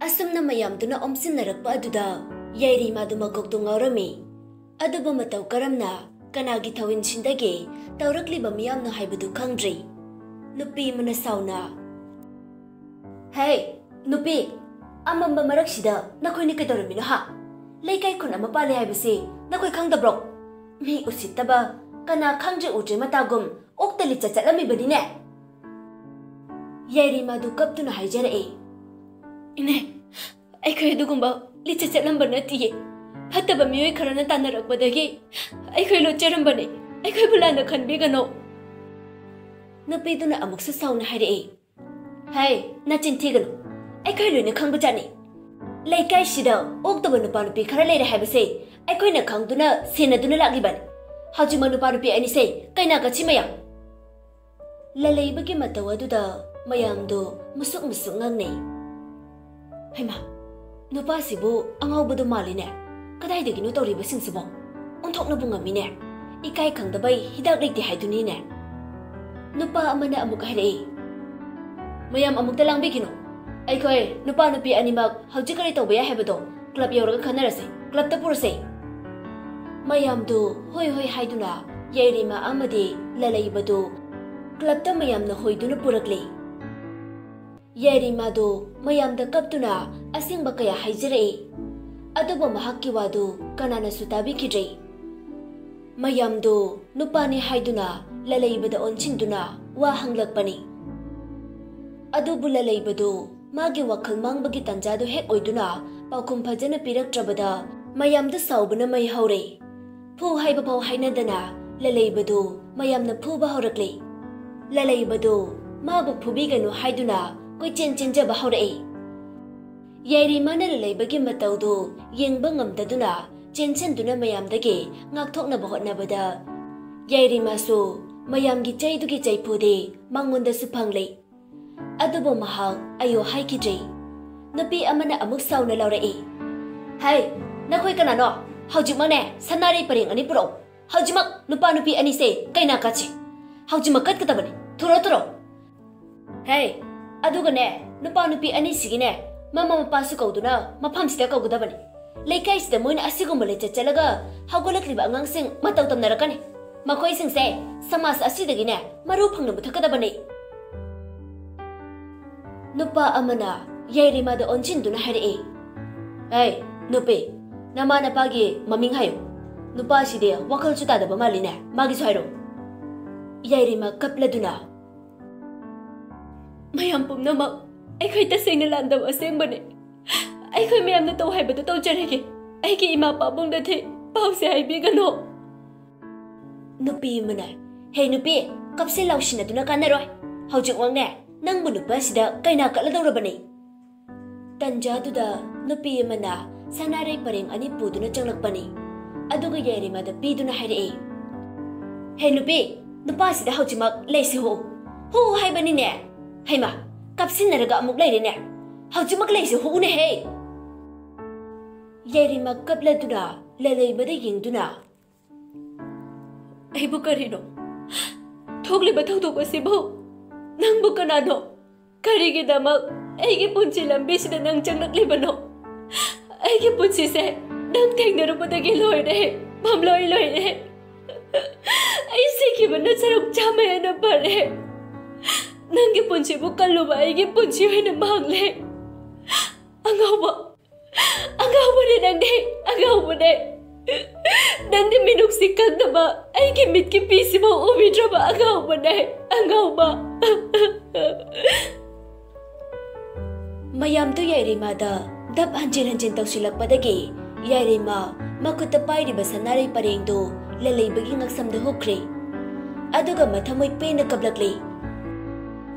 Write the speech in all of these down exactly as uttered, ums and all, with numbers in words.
ꯑꯁꯨꯝꯅ ꯃꯌꯥꯝꯗꯨꯅ ꯑꯣꯝꯁꯤꯟꯅꯔꯛꯄ ꯑꯗꯨꯗ ꯌꯥꯏꯔꯤꯃꯥꯗꯨ ꯃꯀꯣꯛꯇꯨ ꯉꯥꯎꯔꯝꯃꯤ꯫ ꯑꯗꯨꯕꯨ ꯃꯇꯧ ꯀꯔꯝꯅ, ꯀꯅꯥꯒꯤ ꯊꯧꯏꯟꯁꯤꯟꯗꯒꯤ ꯇꯧꯔꯛꯂꯤꯕ ꯃꯤꯌꯥꯝꯅꯣ ꯍꯥꯏꯕꯗꯨ ꯈꯪꯗ꯭ꯔꯤ꯫ ꯅꯨꯄꯤ ꯑꯃꯅ ꯁꯥꯎꯅ, "ꯍꯦ, ꯅꯨꯄꯤ, ꯑꯃꯝꯕ ꯃꯔꯛꯁꯤꯗ ꯅꯈꯣꯏꯅ ꯀꯩꯗꯧꯔꯝꯃꯤꯅꯣ ꯍꯥ? ꯂꯩꯀꯥꯏ ꯈꯨꯟ ꯑꯃ ꯄꯥꯜꯂꯤ ꯍꯥꯏꯕꯁꯤ ꯅꯈꯣꯏ ꯈꯪꯗꯕ꯭ꯔꯣ? ꯃꯤ ꯎꯁꯤꯠꯇꯕ, ꯀꯅꯥ ꯈꯪꯗ꯭ꯔꯦ ꯎꯗ꯭ꯔꯦ ꯃꯇꯥꯒꯨꯝ ꯑꯣꯛꯇ ꯂꯤꯠꯆꯠ ꯆꯠꯂꯝꯃꯤꯕꯅꯤꯅꯦ?" ꯌꯥꯏꯔꯤꯃꯥꯗꯨ ꯀꯞꯇꯨꯅ ꯍꯥꯏꯖꯔꯛꯏ, "ꯏꯅꯦ, ꯑꯩꯈꯣꯏ ꯑꯗꯨꯒꯨꯝꯕ ꯂꯤꯆꯠ ꯆꯠꯂꯝꯕ ꯅꯠꯇꯤꯌꯦ꯫ ꯐꯠꯇꯕ ꯃꯤꯑꯣꯏ ꯈꯔꯅ ꯇꯥꯟꯅꯔꯛꯄꯗꯒꯤ ꯑꯩꯈꯣꯏ ꯂꯣꯠꯆꯔꯝꯕꯅꯦ꯫ ꯑꯩꯈꯣꯏꯕꯨ ꯂꯥꯟꯅ ꯈꯟꯕꯤꯒꯅꯣ꯫" ꯅꯨꯄꯤꯗꯨꯅ ꯑꯃꯨꯛꯁꯨ ꯁꯥꯎꯅ ꯍꯥꯏꯔꯛꯏ, "ꯍꯩ, ꯅꯆꯤꯟ ꯊꯤꯒꯅꯨ꯫ ꯑꯩꯈꯣꯏ ꯂꯣꯏꯅ ꯈꯪꯕꯖꯥꯠꯅꯤ꯫ ꯂꯩꯀꯥꯏꯁꯤꯗ ꯑꯣꯛꯇꯕ ꯅꯨꯄꯥ ꯅꯨꯄꯤ ꯈꯔ ꯂꯩꯔꯦ ꯍꯥꯏꯕꯁꯦ ꯑꯩꯈꯣꯏꯅ ꯈꯪꯗꯨꯅ ꯁꯦꯟꯅꯗꯨꯅ ꯂꯥꯛꯂꯤꯕꯅꯤ꯫ ꯍꯧꯖꯤꯛꯃꯛ ꯅꯨꯄꯥ ꯅꯨꯄꯤ ꯑꯅꯤꯁꯦ ꯀꯩꯅꯥ ꯀꯠꯁꯤ ꯃꯌꯥꯝ꯫" ꯂꯂꯩꯕꯒꯤ ꯃꯇꯧ ꯑꯗꯨꯗ ꯃꯌꯥꯝꯗꯨ ꯃꯨꯁꯨꯛ ꯃꯨꯁꯨꯛ ꯉꯥꯡꯅꯩ꯫ "ꯍꯩꯃꯥ, ꯅꯨꯄꯥꯁꯤꯕꯨ ꯑꯉꯥꯎꯕꯗꯨ ꯃꯥꯜꯂꯤꯅꯦ꯫ ꯀꯗꯥꯏꯗꯒꯤꯅꯣ ꯇꯧꯔꯤꯕꯁꯤꯡꯁꯤꯕꯣ? ꯑꯣꯟꯊꯣꯛꯅꯕꯨ ꯉꯝꯃꯤꯅꯦ꯫ ꯏꯀꯥꯏ ꯈꯪꯗꯕꯩ ꯍꯤꯗꯥꯛ ꯂꯩꯇꯦ ꯍꯥꯏꯗꯨꯅꯤꯅꯦ꯫" ꯅꯨꯄꯥ ꯑꯃꯅ ꯑꯃꯨꯛ ꯍꯥꯏꯔꯛꯏ, "ꯃꯌꯥꯝ ꯑꯃꯨꯛꯇ ꯂꯥꯡꯕꯤꯈꯤꯅꯨ꯫ ꯑꯩꯈꯣꯏ ꯅꯨꯄꯥ ꯅꯨꯄꯤ ꯑꯅꯤꯃꯛ ꯍꯧꯖꯤꯛ ꯀꯔꯤ ꯇꯧꯕ ꯌꯥꯏ ꯍꯥꯏꯕꯗꯣ ꯀ꯭ꯂꯕ ꯌꯧꯔꯒ ꯈꯟꯅꯔꯁꯦ꯫ ꯀ꯭ꯂꯕꯇ ꯄꯨꯔꯁꯦ꯫" ꯃꯌꯥꯝꯗꯨ ꯍꯣꯏ ꯍꯣꯏ ꯍꯥꯏꯗꯨꯅ ꯌꯥꯏꯔꯤꯃꯥ ꯑꯃꯗꯤ ꯂꯂꯩꯕꯗꯨ ꯀ꯭ꯂꯕꯇ ꯃꯌꯥꯝꯅ ꯍꯣꯏꯗꯨꯅ ꯄꯨꯔꯛꯂꯦ꯫ ꯌꯥꯏꯔꯤꯃꯥꯗꯨ ꯃꯌꯥꯝꯗ ꯀꯞꯇꯨꯅ ꯑꯁꯦꯡꯕ ꯀꯌꯥ ꯍꯥꯏꯖꯔꯛꯏ꯫ ꯑꯗꯨꯕꯨ ꯃꯍꯥꯛꯀꯤ ꯋꯥꯗꯨ ꯀꯅꯥꯅꯁꯨ ꯇꯥꯕꯤꯈꯤꯗ꯭ꯔꯦ꯫ ꯃꯌꯥꯝꯗꯨ ꯅꯨꯄꯥꯅꯤ ꯍꯥꯏꯗꯨꯅ ꯂꯂꯩꯕꯗ ꯑꯣꯟꯁꯤꯟꯗꯨꯅ ꯋꯥ ꯍꯪꯂꯛꯄꯅꯤ꯫ ꯑꯗꯨꯕꯨ ꯂꯂꯩꯕꯗꯨ ꯃꯥꯒꯤ ꯋꯥꯈꯜ ꯃꯥꯡꯕꯒꯤ ꯇꯥꯟꯖꯥꯗꯨ ꯍꯦꯛ ꯑꯣꯏꯗꯨꯅ ꯄꯥꯎꯈꯨꯝ ꯐꯖꯅ ꯄꯤꯔꯛꯇ꯭ꯔꯕꯗ ꯃꯌꯥꯝꯗꯨ ꯁꯥꯎꯕꯅ ꯃꯩ ꯍꯧꯔꯦ꯫ ꯐꯨ ꯍꯥꯏꯕ ꯐꯥꯎ ꯍꯥꯏꯅꯗꯅ ꯂꯂꯩꯕꯗꯨ ꯃꯌꯥꯝꯅ ꯐꯨꯕ ꯍꯧꯔꯛꯂꯦ꯫ ꯂꯂꯩꯕꯗꯨ ꯃꯥꯕꯨ ꯐꯨꯕꯤꯒꯅꯨ ꯍꯥꯏꯗꯨꯅ ꯀꯣꯏꯆꯦꯟ ꯆꯦꯟꯖꯕ ꯍꯧꯔꯛꯏ꯫ ꯌꯥꯏꯔꯤꯃꯥꯅ ꯂꯂꯩꯕꯒꯤ ꯃꯇꯧꯗꯨ ꯌꯦꯡꯕ ꯉꯝꯗꯗꯨꯅ ꯆꯦꯟꯁꯤꯟꯗꯨꯅ ꯃꯌꯥꯝꯗꯒꯤ ꯉꯥꯛꯊꯣꯛꯅꯕ ꯍꯣꯠꯅꯕꯗ ꯌꯥꯏꯔꯤꯃꯥꯁꯨ ꯃꯌꯥꯝꯒꯤ ꯆꯩꯗꯨꯒꯤ ꯆꯩꯐꯨꯗꯤ ꯃꯉꯣꯟꯗꯁꯨ ꯐꯪꯂꯦ꯫ ꯑꯗꯨꯕꯨ ꯃꯍꯥꯛ ꯑꯌꯣ ꯍꯥꯏꯈꯤꯗ꯭ꯔꯦ꯫ ꯅꯨꯄꯤ ꯑꯃꯅ ꯑꯃꯨꯛ ꯁꯥꯎꯅ ꯂꯥꯎꯔꯛꯏ, "ꯍꯩ, ꯅꯈꯣꯏ ꯀꯅꯥꯅꯣ? ꯍꯧꯖꯤꯛꯃꯛꯅꯦ ꯁꯅꯥꯔꯩ ꯄꯔꯦꯡ ꯑꯅꯤ ꯄꯨꯔꯛꯎ꯫ ꯍꯧꯖꯤꯛꯃꯛ ꯅꯨꯄꯥ ꯅꯨꯄꯤ ꯑꯅꯤꯁꯦ ꯀꯩꯅꯥ ꯀꯠꯁꯤ꯫ ꯍꯧꯖꯤꯛꯃꯛ ꯀꯠꯀꯗꯕꯅꯤ꯫ ꯊꯨꯔꯣ, ꯊꯨꯔꯣ꯫ ꯍꯦ, ꯑꯗꯨꯒꯅꯦ, ꯅꯨꯄꯥ ꯅꯨꯄꯤ ꯑꯅꯤꯁꯤꯒꯤꯅꯦ ꯃꯃꯥ ꯃꯄꯥꯁꯨ ꯀꯧꯗꯨꯅ ꯃꯐꯝꯁꯤꯗ ꯀꯧꯒꯗꯕꯅꯤ꯫ ꯂꯩꯀꯥꯏꯁꯤꯗ ꯃꯣꯏꯅ ꯑꯁꯤꯒꯨꯝꯕ ꯂꯤꯆꯠ ꯆꯠꯂꯒ ꯍꯧꯒꯠꯂꯛꯂꯤꯕ ꯑꯉꯥꯡꯁꯤꯡ ꯃꯇꯧ ꯇꯝꯅꯔꯛꯀꯅꯤ꯫ ꯃꯈꯣꯏꯁꯤꯡꯁꯦ ꯁꯃꯥꯖ ꯑꯁꯤꯗꯒꯤꯅꯦ ꯃꯔꯨ ꯐꯪꯅ ꯃꯨꯊꯛꯀꯗꯕꯅꯤ꯫ ꯅꯨꯄꯥ ꯑꯃꯅ ꯌꯥꯏꯔꯤꯃꯥꯗ ꯑꯣꯟꯁꯤꯟꯗꯨꯅ ꯍꯥꯏꯔꯛꯏ, "ꯑꯩ ꯅꯨꯄꯤ, ꯅꯃꯥ ꯅꯄꯥꯒꯤ ꯃꯃꯤꯡ ꯍꯥꯏꯌꯨ꯫ ꯅꯨꯄꯥꯁꯤꯗꯤ ꯋꯥꯈꯜꯁꯨ ꯇꯥꯗꯕ ꯃꯥꯜꯂꯤꯅꯦ, ꯃꯥꯒꯤꯁꯨ ꯍꯥꯏꯔꯣ꯫" ꯌꯥꯏꯔꯤꯃꯥ ꯀꯞꯂꯗꯨꯅ, "ꯃꯌꯥꯝ ꯄꯨꯝꯅꯃꯛ, ꯑꯩꯈꯣꯏ ꯇꯁꯦꯡꯅ ꯂꯥꯟꯗꯕ ꯑꯁꯦꯡꯕꯅꯤ꯫ ꯑꯩꯈꯣꯏ ꯃꯌꯥꯝꯅ ꯇꯧ ꯍꯥꯏꯕꯗꯨ ꯇꯧꯖꯔꯒꯦ꯫ ꯑꯩꯒꯤ ꯏꯃꯥ ꯄꯥꯕꯨꯡꯗꯗꯤ ꯄꯥꯎꯁꯦ ꯍꯥꯏꯕꯤꯒꯅꯨ꯫" ꯅꯨꯄꯤ ꯑꯃꯅ, "ꯍꯦ ꯅꯨꯄꯤ, ꯀꯞꯁꯦ ꯂꯥꯎꯁꯤꯟꯅꯗꯨꯅ ꯀꯥꯟꯅꯔꯣꯏ꯫ ꯍꯧꯖꯤꯛꯃꯛꯅꯦ ꯅꯪꯕꯨ ꯅꯨꯄꯥꯁꯤꯗ ꯀꯩꯅꯥ ꯀꯠꯂꯗꯧꯔꯕꯅꯤ꯫" ꯇꯟꯖꯥꯗꯨꯗ ꯅꯨꯄꯤ ꯑꯃꯅ ꯁꯅꯥꯔꯩ ꯄꯔꯦꯡ ꯑꯅꯤ ꯄꯨꯗꯨꯅ ꯆꯪꯂꯛꯄꯅꯤ꯫ ꯑꯗꯨꯒ ꯌꯥꯏꯔꯤꯃꯥꯗ ꯄꯤꯗꯨꯅ ꯍꯥꯏꯔꯛꯏ, "ꯍꯦ ꯅꯨꯄꯤ, ꯅꯨꯄꯥꯁꯤꯗ ꯍꯧꯖꯤꯛꯃꯛ ꯂꯩꯁꯦ ꯍꯨ, ꯍꯨ ꯍꯥꯏꯕꯅꯤꯅꯦ꯫ ꯍꯩꯃꯥ, ꯀꯞꯁꯤꯟꯅꯔꯒ ꯑꯃꯨꯛ ꯂꯩꯔꯦꯅꯦ꯫ ꯍꯧꯖꯤꯛꯃꯛ ꯂꯩꯁꯦ ꯍꯨꯅꯦꯍꯦ꯫" ꯌꯥꯏꯔꯤꯃꯥ ꯀꯞꯂꯗꯨꯅ ꯂꯂꯩꯕꯗ ꯌꯦꯡꯗꯨꯅ, "ꯑꯩꯕꯨ ꯀꯔꯤꯅꯣ? ꯊꯣꯛꯂꯤꯕ ꯊꯧꯗꯣꯛ ꯑꯁꯤꯕꯨ ꯅꯪꯕꯨ ꯀꯅꯥꯅꯣ? ꯀꯔꯤꯒꯤꯗꯃꯛ ꯑꯩꯒꯤ ꯄꯨꯟꯁꯤ ꯂꯝꯕꯤꯁꯤꯗ ꯅꯪ ꯆꯪꯂꯛꯂꯤꯕꯅꯣ? ꯑꯩꯒꯤ ꯄꯨꯟꯁꯤꯁꯦ ꯅꯪ ꯊꯦꯡꯅꯔꯨꯕꯗꯒꯤ ꯂꯣꯏꯔꯦ, ꯃꯝꯂꯣꯏ ꯂꯣꯏꯔꯦ꯫ ꯑꯩ ꯁꯤꯈꯤꯕꯅ ꯁꯔꯨꯛ ꯆꯥꯝꯃ ꯍꯦꯟꯅ ꯐꯔꯦ꯫ ꯅꯪꯒꯤ ꯄꯨꯟꯁꯤꯕꯨ ꯀꯜꯂꯨꯕ ꯑꯩꯒꯤ ꯄꯨꯟꯁꯤ ꯑꯣꯏꯅ ꯃꯥꯡꯂꯦ꯫ ꯑꯉꯥꯎꯕ, ꯑꯉꯥꯎꯕꯅꯦ ꯅꯪꯗꯤ, ꯑꯉꯥꯎꯕꯅꯦ꯫ ꯅꯪꯗꯤ ꯃꯤꯅꯨꯡꯁꯤ ꯈꯪꯗꯕ, ꯑꯩꯒꯤ ꯃꯤꯠꯀꯤ ꯄꯤꯁꯤꯐꯥꯎ ꯎꯕꯤꯗ꯭ꯔꯕ ꯑꯉꯥꯎꯕꯅꯦ, ꯑꯉꯥꯎꯕ꯫" ꯃꯌꯥꯝꯗꯨ ꯌꯥꯏꯔꯤꯃꯥꯗ ꯗꯞ ꯍꯟꯖꯤꯟ ꯍꯟꯖꯤꯟ ꯇꯧꯁꯤꯜꯂꯛꯄꯗꯒꯤ ꯌꯥꯏꯔꯤꯃꯥ ꯃꯈꯨꯠꯇ ꯄꯥꯏꯔꯤꯕ ꯁꯅꯥꯔꯩ ꯄꯔꯦꯡꯗꯨ ꯂꯂꯩꯕꯒꯤ ꯉꯛꯁꯝꯗ ꯍꯨꯛꯈ꯭ꯔꯦ꯫ ꯑꯗꯨꯒ ꯃꯊꯃꯣꯏ ꯄꯦꯟꯅ ꯀꯞꯂꯛꯂꯤ꯫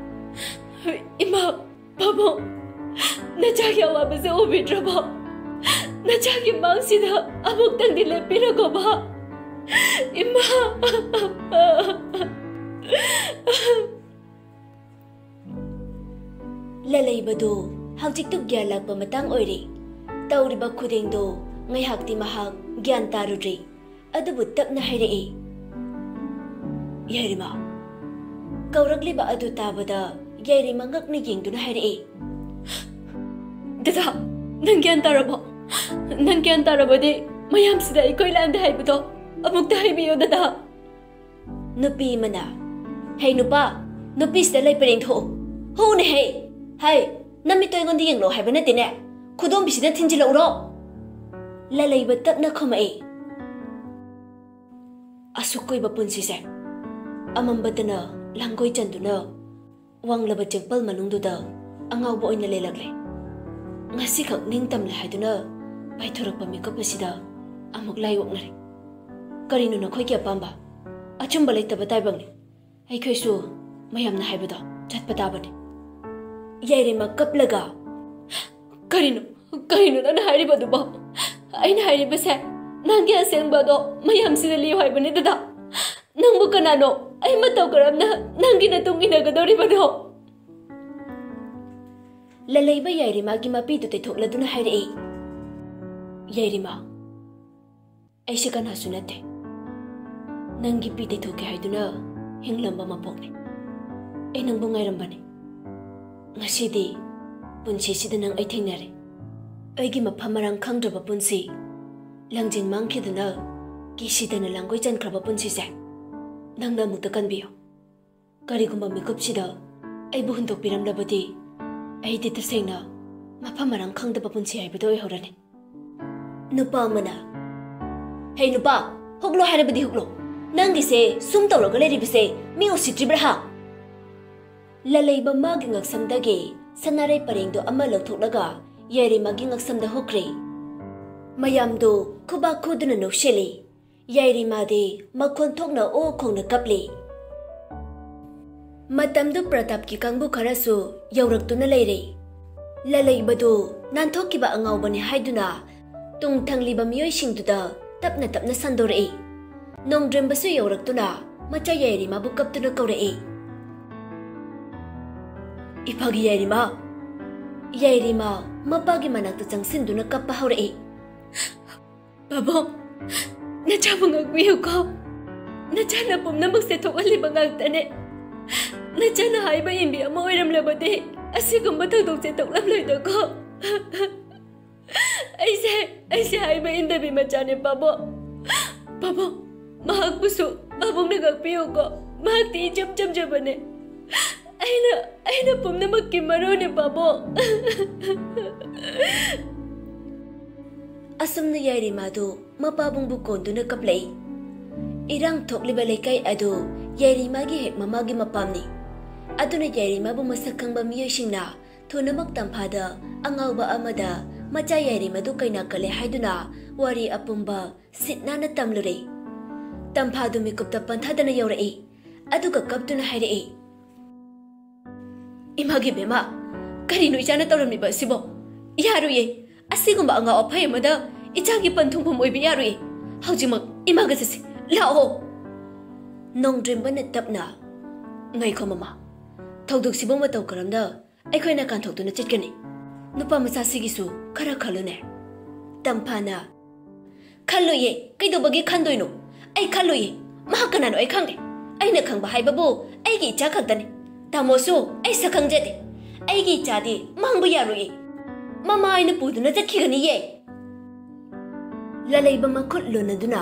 "ꯏꯃꯥ, ꯄꯥꯕꯨꯡ, ꯅꯆꯥꯒꯤ ꯑꯋꯥꯕꯁꯦ ꯎꯕꯤꯗ꯭ꯔꯕꯣ? ꯅꯆꯥꯒꯤ ꯃꯥꯡꯁꯤꯗ ꯑꯃꯨꯛꯇꯪꯗꯤ ꯂꯦꯞꯄꯤꯔꯒꯣꯕ, ꯏꯃꯥ꯫" ꯂꯂꯩꯕꯗꯨ ꯍꯧꯖꯤꯛꯇꯨ ꯒ꯭ꯌꯥꯟ ꯂꯥꯛꯄ ꯃꯇꯥꯡ ꯑꯣꯏꯔꯦ꯫ ꯇꯧꯔꯤꯕ ꯈꯨꯗꯤꯡꯗꯨ ꯉꯥꯏꯍꯥꯛꯇꯤ ꯃꯍꯥꯛ ꯒ꯭ꯌꯥꯟ ꯇꯥꯔꯨꯗ꯭ꯔꯦ꯫ ꯑꯗꯨꯕꯨ ꯇꯞꯅ ꯍꯥꯏꯔꯛꯏ, "ꯌꯥꯏꯔꯤꯃꯥ꯫" ꯀꯧꯔꯛꯂꯤꯕ ꯑꯗꯨ ꯇꯥꯕꯗ ꯌꯥꯏꯔꯤꯃꯥ ꯉꯛꯅ ꯌꯦꯡꯗꯨꯅ ꯍꯥꯏꯔꯛꯏ, ꯗꯗꯥ, ꯅꯪ ꯒ꯭ꯌꯥꯟ ꯇꯥꯔꯕꯣ? ꯅꯪ ꯒ꯭ꯌꯥꯟ ꯇꯥꯔꯕꯗꯤ ꯃꯌꯥꯝꯁꯤꯗ ꯑꯩꯈꯣꯏ ꯂꯥꯟꯗꯦ ꯍꯥꯏꯕꯗꯣ ꯑꯃꯨꯛꯇ ꯍꯥꯏꯕꯤꯌꯣ, ꯗꯗꯥ꯫ ꯅꯨꯄꯤ ꯑꯃꯅ, "ꯍꯦ ꯅꯨꯄꯥ, ꯅꯨꯄꯤꯁꯤꯗ ꯂꯩ ꯄꯔꯦꯡ ꯊꯣꯛꯎ꯫ ꯍꯨꯅꯦ ꯍꯦ꯫ ꯍꯥꯏ, ꯅꯃꯤꯠꯇꯣ ꯑꯩꯉꯣꯟꯗ ꯌꯦꯡꯂꯣ ꯍꯥꯏꯕ ꯅꯠꯇꯦꯅꯦ꯫ ꯈꯨꯗꯣꯝꯕꯤꯁꯤꯗ ꯊꯤꯟꯖꯤꯜꯂꯛꯎꯔꯣ?" ꯂꯂꯩꯕ ꯇꯞꯅ ꯈꯨꯝꯃꯛꯏ꯫ ꯑꯁꯨꯛ ꯀꯨꯏꯕ ꯄꯨꯟꯁꯤꯁꯦ ꯑꯃꯝꯕꯇꯅ ꯂꯥꯡꯒꯣꯏ ꯆꯟꯗꯨꯅ ꯋꯥꯡꯂꯕ ꯆꯦꯡꯄꯜ ꯃꯅꯨꯡꯗꯨꯗ ꯑꯉꯥꯎꯕ ꯑꯣꯏꯅ ꯂꯦꯜꯂꯛꯂꯦ꯫ ꯉꯁꯤꯈꯛ ꯅꯤꯡꯇꯝꯂꯦ ꯍꯥꯏꯗꯨꯅ ꯄꯥꯏꯊꯣꯔꯛꯄ ꯃꯤꯀꯨꯞ ꯑꯁꯤꯗ ꯑꯃꯨꯛ ꯂꯥꯏꯑꯣꯛꯅꯔꯦ꯫ ꯀꯔꯤꯅꯣ ꯅꯈꯣꯏꯒꯤ ꯑꯄꯥꯝꯕ? ꯑꯆꯨꯝꯕ ꯂꯩꯇꯕ ꯇꯥꯏꯕꯪꯅꯤ꯫ ꯑꯩꯈꯣꯏꯁꯨ ꯃꯌꯥꯝꯅ ꯍꯥꯏꯕꯗꯣ ꯆꯠꯄ ꯇꯥꯕꯅꯤ꯫ ꯌꯥꯏꯔꯤꯃ ꯀꯞꯂꯒ, "ꯀꯔꯤꯅꯣ, ꯀꯔꯤꯅꯣ ꯅꯪꯅ ꯍꯥꯏꯔꯤꯕꯗꯨꯕꯣ? ꯑꯩꯅ ꯍꯥꯏꯔꯤꯕꯁꯦ ꯅꯪꯒꯤ ꯑꯁꯦꯡꯕꯗꯣ ꯃꯌꯥꯝꯁꯤꯗ ꯂꯤꯌꯨ ꯍꯥꯏꯕꯅꯤ, ꯗꯗꯥ꯫ ꯅꯪꯕꯨ ꯀꯅꯥꯅꯣ ꯑꯩ ꯃꯇꯧ ꯀꯔꯝꯅ ꯅꯪꯒꯤ ꯅꯇꯨꯡ ꯏꯟꯅꯒꯗꯧꯔꯤꯕꯅꯣ?" ꯂꯂꯩꯕ ꯌꯥꯏꯔꯤꯃꯥꯒꯤ ꯃꯄꯤꯗꯨ ꯇꯩꯊꯣꯛꯂꯗꯨꯅ ꯍꯥꯏꯔꯛꯏ, "ꯌꯥꯏꯔꯤꯃꯥ, ꯑꯩꯁꯦ ꯀꯅꯥꯁꯨ ꯅꯠꯇꯦ꯫ ꯅꯪꯒꯤ ꯄꯤ ꯇꯩꯊꯣꯛꯀꯦ ꯍꯥꯏꯗꯨꯅ ꯍꯤꯡꯂꯝꯕ ꯃꯄꯣꯛꯅꯤ꯫ ꯑꯩ ꯅꯪꯕꯨ ꯉꯥꯏꯔꯝꯕꯅꯤ꯫ ꯉꯁꯤꯗꯤ ꯄꯨꯟꯁꯤꯁꯤꯗ ꯅꯪ ꯑꯩ ꯊꯦꯡꯅꯔꯦ꯫ ꯑꯩꯒꯤ ꯃꯐꯝ ꯃꯔꯥꯡ ꯈꯪꯗ꯭ꯔꯕ ꯄꯨꯟꯁꯤ, ꯂꯪꯖꯤꯟ ꯃꯥꯡꯈꯤꯗꯨꯅ ꯀꯤꯁꯤꯗꯅ ꯂꯥꯡꯒꯣꯏ ꯆꯟꯈ꯭ꯔꯕ ꯄꯨꯟꯁꯤꯁꯦ ꯅꯪꯅ ꯑꯃꯨꯛꯇ ꯀꯟꯕꯤꯌꯨ꯫ ꯀꯔꯤꯒꯨꯝꯕ ꯃꯤꯀꯨꯞꯁꯤꯗ ꯑꯩꯕꯨ ꯍꯨꯟꯗꯣꯛꯄꯤꯔꯝꯂꯕꯗꯤ ꯑꯩꯗꯤ ꯇꯁꯦꯡꯅ ꯃꯐꯝ ꯃꯔꯥꯡ ꯈꯪꯗꯕ ꯄꯨꯟꯁꯤ ꯍꯥꯏꯕꯗꯨ ꯑꯣꯏꯍꯧꯔꯅꯤ꯫" ꯅꯨꯄꯥ ꯑꯃꯅ, "ꯍꯦ ꯅꯨꯄꯥ, ꯍꯨꯛꯂꯣ ꯍꯥꯏꯔꯕꯗꯤ ꯍꯨꯛꯂꯣ꯫ ꯅꯪꯒꯤꯁꯦ ꯁꯨꯝ ꯇꯧꯔꯒ ꯂꯩꯔꯤꯕꯁꯦ ꯃꯤ ꯎꯁꯤꯠꯇ꯭ꯔꯤꯕ꯭ꯔꯥ ꯍꯥ?" ꯂꯂꯩꯕ ꯃꯥꯒꯤ ꯉꯛꯁꯝꯗꯒꯤ ꯁꯅꯥꯔꯩ ꯄꯔꯦꯡꯗꯨ ꯑꯃ ꯂꯧꯊꯣꯛꯂꯒ ꯌꯥꯏꯔꯤꯃꯥꯒꯤ ꯉꯛꯁꯝꯗ ꯍꯨꯛꯈ꯭ꯔꯦ꯫ ꯃꯌꯥꯝꯗꯨ ꯈꯨꯕꯥꯛ ꯈꯨꯗꯨꯅ ꯅꯣꯛꯁꯤꯜꯂꯤ꯫ ꯌꯥꯏꯔꯤꯃꯥꯗꯤ ꯃꯈꯣꯟ ꯊꯣꯛꯅ ꯑꯣ ꯈꯣꯡꯅ ꯀꯞꯂꯤ꯫ ꯃꯇꯝꯗꯨ ꯄ꯭ꯔꯇꯥꯞꯀꯤ ꯀꯥꯡꯕꯨ ꯈꯔꯁꯨ ꯌꯧꯔꯛꯇꯨꯅ ꯂꯩꯔꯦ꯫ ꯂꯂꯩꯕꯗꯨ ꯅꯥꯟꯊꯣꯛꯈꯤꯕ ꯑꯉꯥꯎꯕꯅꯤ ꯍꯥꯏꯗꯨꯅ ꯇꯨꯡ ꯊꯪꯂꯤꯕ ꯃꯤꯑꯣꯏꯁꯤꯡꯗꯨꯗ ꯇꯞꯅ ꯇꯞꯅ ꯁꯟꯗꯣꯔꯛꯏ꯫ ꯅꯣꯡꯗ꯭ꯔꯦꯝꯕꯁꯨ ꯌꯧꯔꯛꯇꯨꯅ ꯃꯆꯥ ꯌꯥꯏꯔꯤꯃꯥꯕꯨ ꯀꯞꯇꯨꯅ ꯀꯧꯔꯛꯏ꯫ "ꯏꯐꯥꯒꯤ ꯌꯥꯏꯔꯤꯃꯥ!" ꯌꯥꯏꯔꯤꯃꯥ ꯃꯄꯥꯒꯤ ꯃꯅꯥꯛꯇ ꯆꯪꯁꯤꯟꯗꯨꯅ ꯀꯞꯄ ꯍꯧꯔꯛꯏ꯫ "ꯄꯥꯕꯨꯡ, ꯅꯆꯥꯕꯨ ꯉꯥꯛꯄꯤꯌꯨꯀꯣ꯫ ꯅꯆꯥꯅ ꯄꯨꯝꯅꯃꯛꯁꯦ ꯊꯣꯛꯍꯜꯂꯤꯕ ꯉꯥꯛꯇꯅꯦ꯫ ꯅꯆꯥꯅ ꯍꯥꯏꯕ ꯏꯟꯕꯤ ꯑꯃ ꯑꯣꯏꯔꯝꯂꯕꯗꯤ ꯑꯁꯤꯒꯨꯝꯕ ꯊꯧꯗꯣꯛꯁꯦ ꯊꯣꯛꯂꯝꯂꯣꯏꯗꯀꯣ꯫" ꯑꯩꯁꯦ ꯑꯩꯁꯦ ꯍꯥꯏꯕ ꯏꯟꯗꯕꯤ ꯃꯆꯥꯅꯦ, ꯄꯥꯕꯨꯡ꯫ ꯄꯥꯕꯨꯡ, ꯃꯍꯥꯛꯄꯨꯁꯨ ꯄꯥꯕꯨꯡꯅ ꯉꯥꯛꯄꯤꯌꯨꯀꯣ꯫ ꯃꯍꯥꯛꯇꯤ ꯏꯆꯝ ꯆꯝꯖꯕꯅꯦ꯫ ꯑꯩꯅ ꯑꯩꯅ ꯄꯨꯝꯅꯃꯛꯀꯤ ꯃꯔꯨꯅꯦ, ꯄꯥꯕꯨꯡ꯫ ꯑꯁꯨꯝꯅ ꯌꯥꯏꯔꯤꯃꯥꯗꯨ ꯃꯄꯥꯕꯨꯡꯕꯨ ꯀꯣꯟꯗꯨꯅ ꯀꯞꯂꯛꯏ꯫ ꯏꯔꯥꯡ ꯊꯣꯛꯂꯤꯕ ꯂꯩꯀꯥꯏ ꯑꯗꯨ ꯌꯥꯏꯔꯤꯃꯥꯒꯤ ꯍꯦꯛ ꯃꯃꯥꯒꯤ ꯃꯄꯥꯝꯅꯤ꯫ ꯑꯗꯨꯅ ꯌꯥꯏꯔꯤꯃꯥꯕꯨ ꯃꯁꯛ ꯈꯪꯕ ꯃꯤꯑꯣꯏꯁꯤꯡꯅ ꯊꯨꯅꯃꯛ ꯇꯝꯐꯥꯗ ꯑꯉꯥꯎꯕ ꯑꯃꯗ ꯃꯆꯥ ꯌꯥꯏꯔꯤꯃꯥꯗꯨ ꯀꯩꯅꯥ ꯀꯜꯂꯦ ꯍꯥꯏꯗꯨꯅ ꯋꯥꯔꯤ ꯑꯄꯨꯝꯕ ꯁꯤꯠ ꯅꯥꯟꯅ ꯇꯝꯂꯨꯔꯦ꯫ ꯇꯝꯐꯥꯗꯨ ꯃꯤꯀꯨꯞꯇ ꯄꯟꯊꯗꯅ ꯌꯧꯔꯛꯏ꯫ ꯑꯗꯨꯒ ꯀꯞꯇꯨꯅ ꯍꯥꯏꯔꯛꯏ, "ꯏꯃꯥꯒꯤ ꯕꯦꯝꯃ, ꯀꯔꯤꯅꯣ ꯏꯆꯥꯅ ꯇꯧꯔꯝꯂꯤꯕ ꯑꯁꯤꯕꯣ? ꯌꯥꯔꯣꯏꯌꯦ꯫ ꯑꯁꯤꯒꯨꯝꯕ ꯑꯉꯥꯎ ꯑꯐꯩ ꯑꯃꯗ ꯏꯆꯥꯒꯤ ꯄꯟꯊꯨꯡꯐꯝ ꯑꯣꯏꯕ ꯌꯥꯔꯣꯏꯌꯦ꯫ ꯍꯧꯖꯤꯛꯃꯛ ꯏꯃꯥꯒ ꯆꯠꯁꯤ꯫ ꯂꯥꯛꯑꯣ꯫" ꯅꯣꯡꯗ꯭ꯔꯤꯝꯕꯅ ꯇꯞꯅ, "ꯉꯥꯏꯈꯣ ꯃꯃꯥ, ꯊꯧꯗꯣꯛꯁꯤꯕꯨ ꯃꯇꯧ ꯀꯔꯝꯅ ꯑꯩꯈꯣꯏꯅ ꯀꯥꯟꯊꯣꯛꯇꯨꯅ ꯆꯠꯀꯅꯤ? ꯅꯨꯄꯥ ꯃꯆꯥꯁꯤꯒꯤꯁꯨ ꯈꯔ ꯈꯜꯂꯨꯅꯦ꯫" ꯇꯝꯐꯥꯅ, "ꯈꯜꯂꯣꯏꯌꯦ꯫ ꯀꯩꯗꯧꯕꯒꯤ ꯈꯟꯗꯣꯏꯅꯣ? ꯑꯩ ꯈꯜꯂꯣꯏꯌꯦ꯫ ꯃꯍꯥꯛ ꯀꯅꯥꯅꯣ ꯑꯩ ꯈꯪꯗꯦ꯫ ꯑꯩꯅ ꯈꯪꯕ ꯍꯥꯏꯕꯕꯨ ꯑꯩꯒꯤ ꯏꯆꯥ ꯈꯛꯇꯅꯤ꯫ ꯇꯥꯃꯣꯁꯨ ꯑꯩ ꯁꯛ ꯈꯪꯖꯗꯦ꯫ ꯑꯩꯒꯤ ꯏꯆꯥꯗꯤ ꯃꯥꯡꯕ ꯌꯥꯔꯣꯏꯌꯦ꯫ ꯃꯃꯥ ꯑꯩꯅ ꯄꯨꯗꯨꯅ ꯆꯠꯈꯤꯒꯅꯤꯌꯦ꯫" ꯂꯂꯩꯕ ꯃꯈꯨꯠ ꯂꯨꯅꯗꯨꯅ,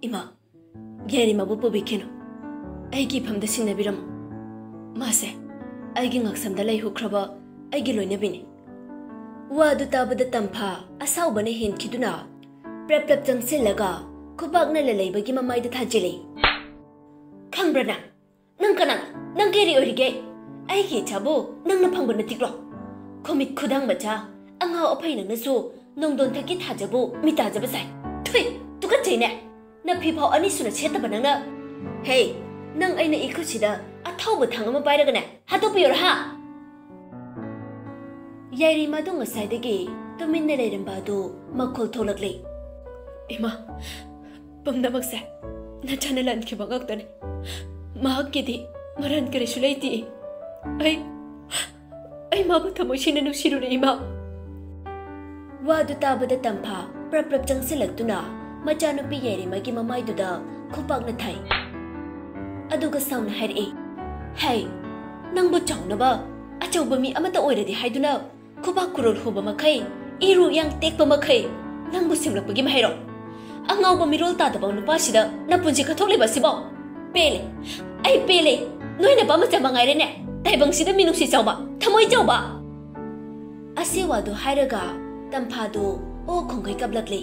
"ꯏꯃꯥ, ꯌꯥꯏꯔꯤꯃꯥꯕꯨ ꯄꯨꯕꯤꯈꯤꯅꯨ꯫ ꯑꯩꯒꯤ ꯏꯐꯝꯗ ꯁꯤꯟꯅꯕꯤꯔꯝꯃꯨ꯫ ꯃꯥꯁꯦ ꯑꯩꯒꯤ ꯉꯛꯁꯝꯗ ꯂꯩꯍꯧꯈ꯭ꯔꯕ ꯑꯩꯒꯤ ꯂꯣꯏꯅꯕꯤꯅꯤ꯫" ꯋꯥꯗꯨ ꯇꯥꯕꯗ ꯇꯝꯐꯥ ꯑꯁꯥꯎꯕꯅ ꯍꯦꯟꯈꯤꯗꯨꯅ ꯄ꯭ꯔꯞ ꯄ꯭ꯔꯞ ꯆꯪꯁꯤꯜꯂꯒ ꯈꯨꯕꯥꯛꯅ ꯂꯂꯩꯕꯒꯤ ꯃꯃꯥꯏꯗ ꯊꯥꯖꯤꯜꯂꯤ꯫ "ꯈꯪꯕ꯭ꯔꯥ ꯅꯪ? ꯅꯪ ꯀꯅꯥꯅꯣ? ꯅꯪ ꯀꯔꯤ ꯑꯣꯏꯔꯤꯒꯦ? ꯑꯩꯒꯤ ꯏꯆꯥꯕꯨ ꯅꯪꯅ ꯐꯪꯕ ꯅꯠꯇꯤꯛꯂꯣ? ꯈꯨꯃꯤꯠ ꯈꯨꯗꯥꯡ ꯃꯆꯥ, ꯑꯉꯥꯎ ꯑꯐꯩ ꯅꯪꯅꯁꯨ ꯅꯣꯡꯗꯣꯟꯊꯛꯀꯤ ꯊꯥꯖꯕꯨ ꯃꯤꯇꯥꯖꯕ ꯁꯥꯏ꯫ ꯊꯨꯏ, ꯇꯨꯀꯠꯆꯩꯅꯦ꯫ ꯅꯐꯤ ꯐꯥꯎ ꯑꯅꯤ ꯁꯨꯅ ꯁꯦꯠꯇꯕ ꯅꯪꯅ꯫ ꯍꯦ, ꯅꯪ ꯑꯩꯅ ꯏꯈꯨꯠꯁꯤꯗ ꯑꯊꯥꯎꯕ ꯊꯥꯡ ꯑꯃ ꯄꯥꯏꯔꯒꯅꯦ ꯍꯥꯠꯇꯣꯛꯄꯤꯌꯣꯔ ꯍꯥ?" ꯌꯥꯏꯔꯤꯃꯥꯗꯨ ꯉꯁꯥꯏꯗꯒꯤ ꯇꯨꯃꯤꯟꯅ ꯂꯩꯔꯝꯕ ꯑꯗꯨ ꯃꯈꯣꯜ ꯊꯣꯛꯂꯛꯂꯦ꯫ "ꯏꯃꯥ, ꯄꯨꯝꯅꯃꯛꯁꯦ ꯅꯆꯥꯅ ꯂꯥꯟꯈꯤꯕ ꯉꯥꯛꯇꯅꯤ꯫ ꯃꯍꯥꯛꯀꯤꯗꯤ ꯃꯔꯥꯟ ꯀꯔꯤꯁꯨ ꯂꯩꯇꯦ꯫ ꯑꯩ, ꯑꯩ ꯃꯥꯕꯨ ꯊꯃꯣꯏ ꯁꯦꯡꯅ ꯅꯨꯡꯁꯤꯔꯨꯔꯦ, ꯏꯃꯥ꯫" ꯋꯥꯗꯨ ꯇꯥꯕꯗ ꯇꯝꯐꯥ ꯄ꯭ꯔꯞ ꯄ꯭ꯔꯞ ꯆꯪꯁꯤꯜꯂꯛꯇꯨꯅ ꯃꯆꯥꯅꯨꯄꯤ ꯌꯥꯏꯔꯤꯃꯥꯒꯤ ꯃꯃꯥꯏꯗꯨꯗ ꯈꯨꯄꯥꯛꯅ ꯊꯥꯏ꯫ ꯑꯗꯨꯒ ꯁꯥꯎꯅ ꯍꯥꯏꯔꯛꯏ, "ꯍꯩ, ꯅꯪꯕꯨ ꯆꯥꯎꯅꯕ ꯑꯆꯧꯕ ꯃꯤ ꯑꯃꯠꯇ ꯑꯣꯏꯔꯗꯤ ꯍꯥꯏꯗꯨꯅ ꯈꯨꯕꯥꯛ ꯈꯨꯔꯣꯜ ꯍꯨꯕ ꯃꯈꯩ, ꯏꯔꯨ ꯌꯥꯡ ꯇꯦꯛꯄ ꯃꯈꯩ ꯅꯪꯕꯨ ꯁꯦꯝꯂꯛꯄꯒꯤ ꯃꯍꯩꯔꯣ? ꯑꯉꯥꯎꯕ ꯃꯤꯔꯣꯜ ꯇꯥꯗꯕ ꯅꯨꯄꯥꯁꯤꯗ ꯅꯄꯨꯟꯁꯤ ꯀꯠꯊꯣꯛꯂꯤꯕ ꯑꯁꯤꯕꯣ? ꯄꯦꯜꯂꯦ, ꯑꯩ ꯄꯦꯜꯂꯦ꯫ ꯅꯣꯏ ꯅꯄꯥ ꯃꯆꯥ ꯃꯉꯥꯏꯔꯦꯅꯦ ꯇꯥꯏꯕꯪꯁꯤꯗ ꯃꯤꯅꯨꯡꯁꯤ ꯆꯥꯎꯕ, ꯊꯃꯣꯏ ꯆꯥꯎꯕ꯫ ꯑꯁꯤ ꯋꯥꯗꯨ ꯍꯥꯏꯔꯒ ꯇꯝꯐꯥꯗꯨ ꯑꯣ ꯈꯣꯡꯒꯩ ꯀꯞꯂꯛꯂꯤ꯫